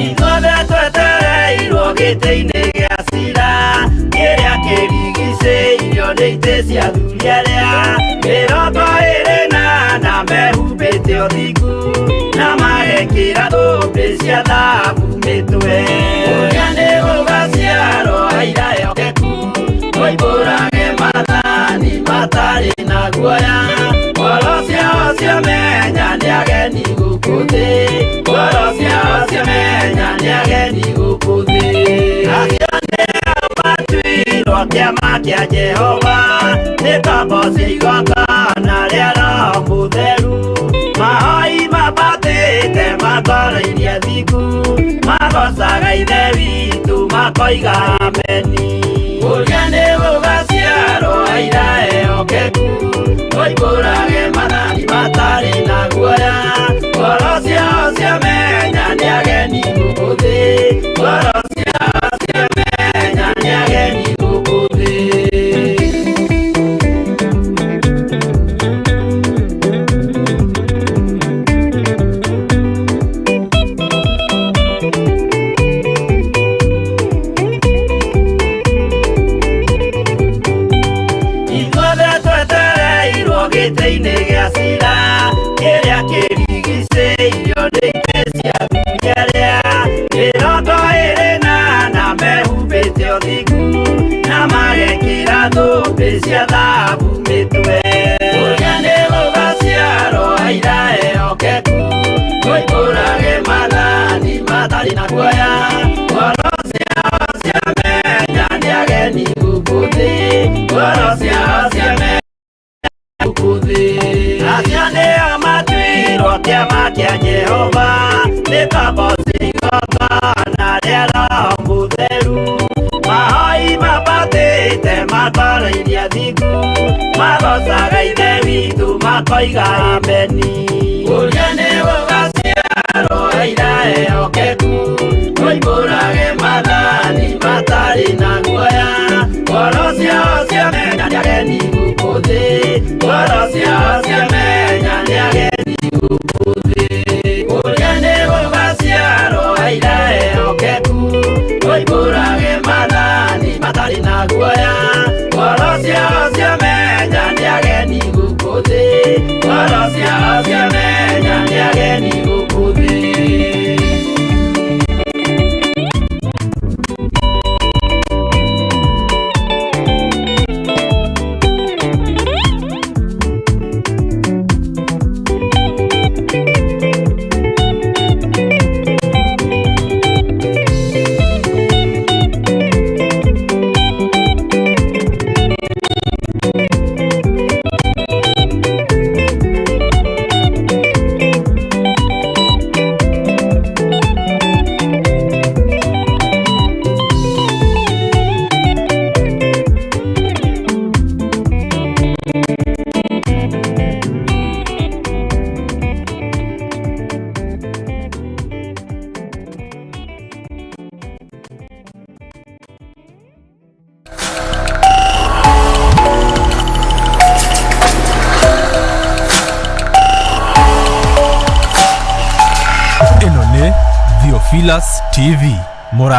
Ithuothe twetereirwo gĩtĩ-inĩ gĩa cira, kĩrĩa kĩrigicĩirio nĩ itĩ cia athuri arĩa 24 mehumbĩte ũthingu, na magekĩra thũmbĩ cia thahabu mĩtwe. Ũrĩa nĩ gũgaciarwo aira ehokeku, moimbũrage maathani matarĩ na guoya, ngoro ciao ciamenya nĩ ageni gũkũ thĩ, ngoro ciao ciamenya nĩ ageni gũkũ thĩ. Acio nĩo matuirwo kĩama kĩa Jehova, nĩ ngombo cia igongona rĩa Roho Mũtheru, mahoi mambatĩte makoro iria thingu, magocaga Ithe witũ makoiga ameni. Ũrĩa nĩ gũgaciarwo aira ehokeku, moimbũrage maathani matarĩ na guoya, ngoro ciao ciamenya nĩ ageni gũkũ thĩ, ngoro ciao ciamenya nĩ ageni gũkũ thĩ. Ithuothe twetereirwo gĩtĩ-inĩ gĩa cira, kĩrĩa kĩrigicĩirio nĩ itĩ cia athuri arĩa 24 mehumbĩte ũthingu, na magekĩra thũmbĩ cia thahabu mĩtwe. Ũrĩa nĩ gũgaciarwo aira ehokeku, moimbũrage maathani matarĩ na guoya, ngoro ciao ciamenya nĩ ageni gũkũ thĩ, ngoro ciao ciamenya gũkũ thĩ. Acio nĩo matuirwo kĩama kĩa Jehova, nĩ ngombo cia igongona rĩa Roho Mũtheru, mahoi mambatĩte makoro iria thingu, magocaga Ithe witũ makoiga ameni. Ũrĩa nĩ gũgaciarwo aira ehokeku, moimbũrage maathani matarĩ na guoya, ngoro ciao ciamenya nĩ ageni gũkũ thĩ, ngoro ciao ciamenya nĩ ageni gũkũ thĩ. Ũrĩa nĩ gũgaciarwo aira ehokeku, moimbũrage maathani matarĩ na guoya, ngoro ciao ciamenya nĩ ageni gũkũ thĩ, ngoro ciao ciamenya nĩ ageni gũkũ thĩ. Ĩno nĩ Theophilus TV. Mũra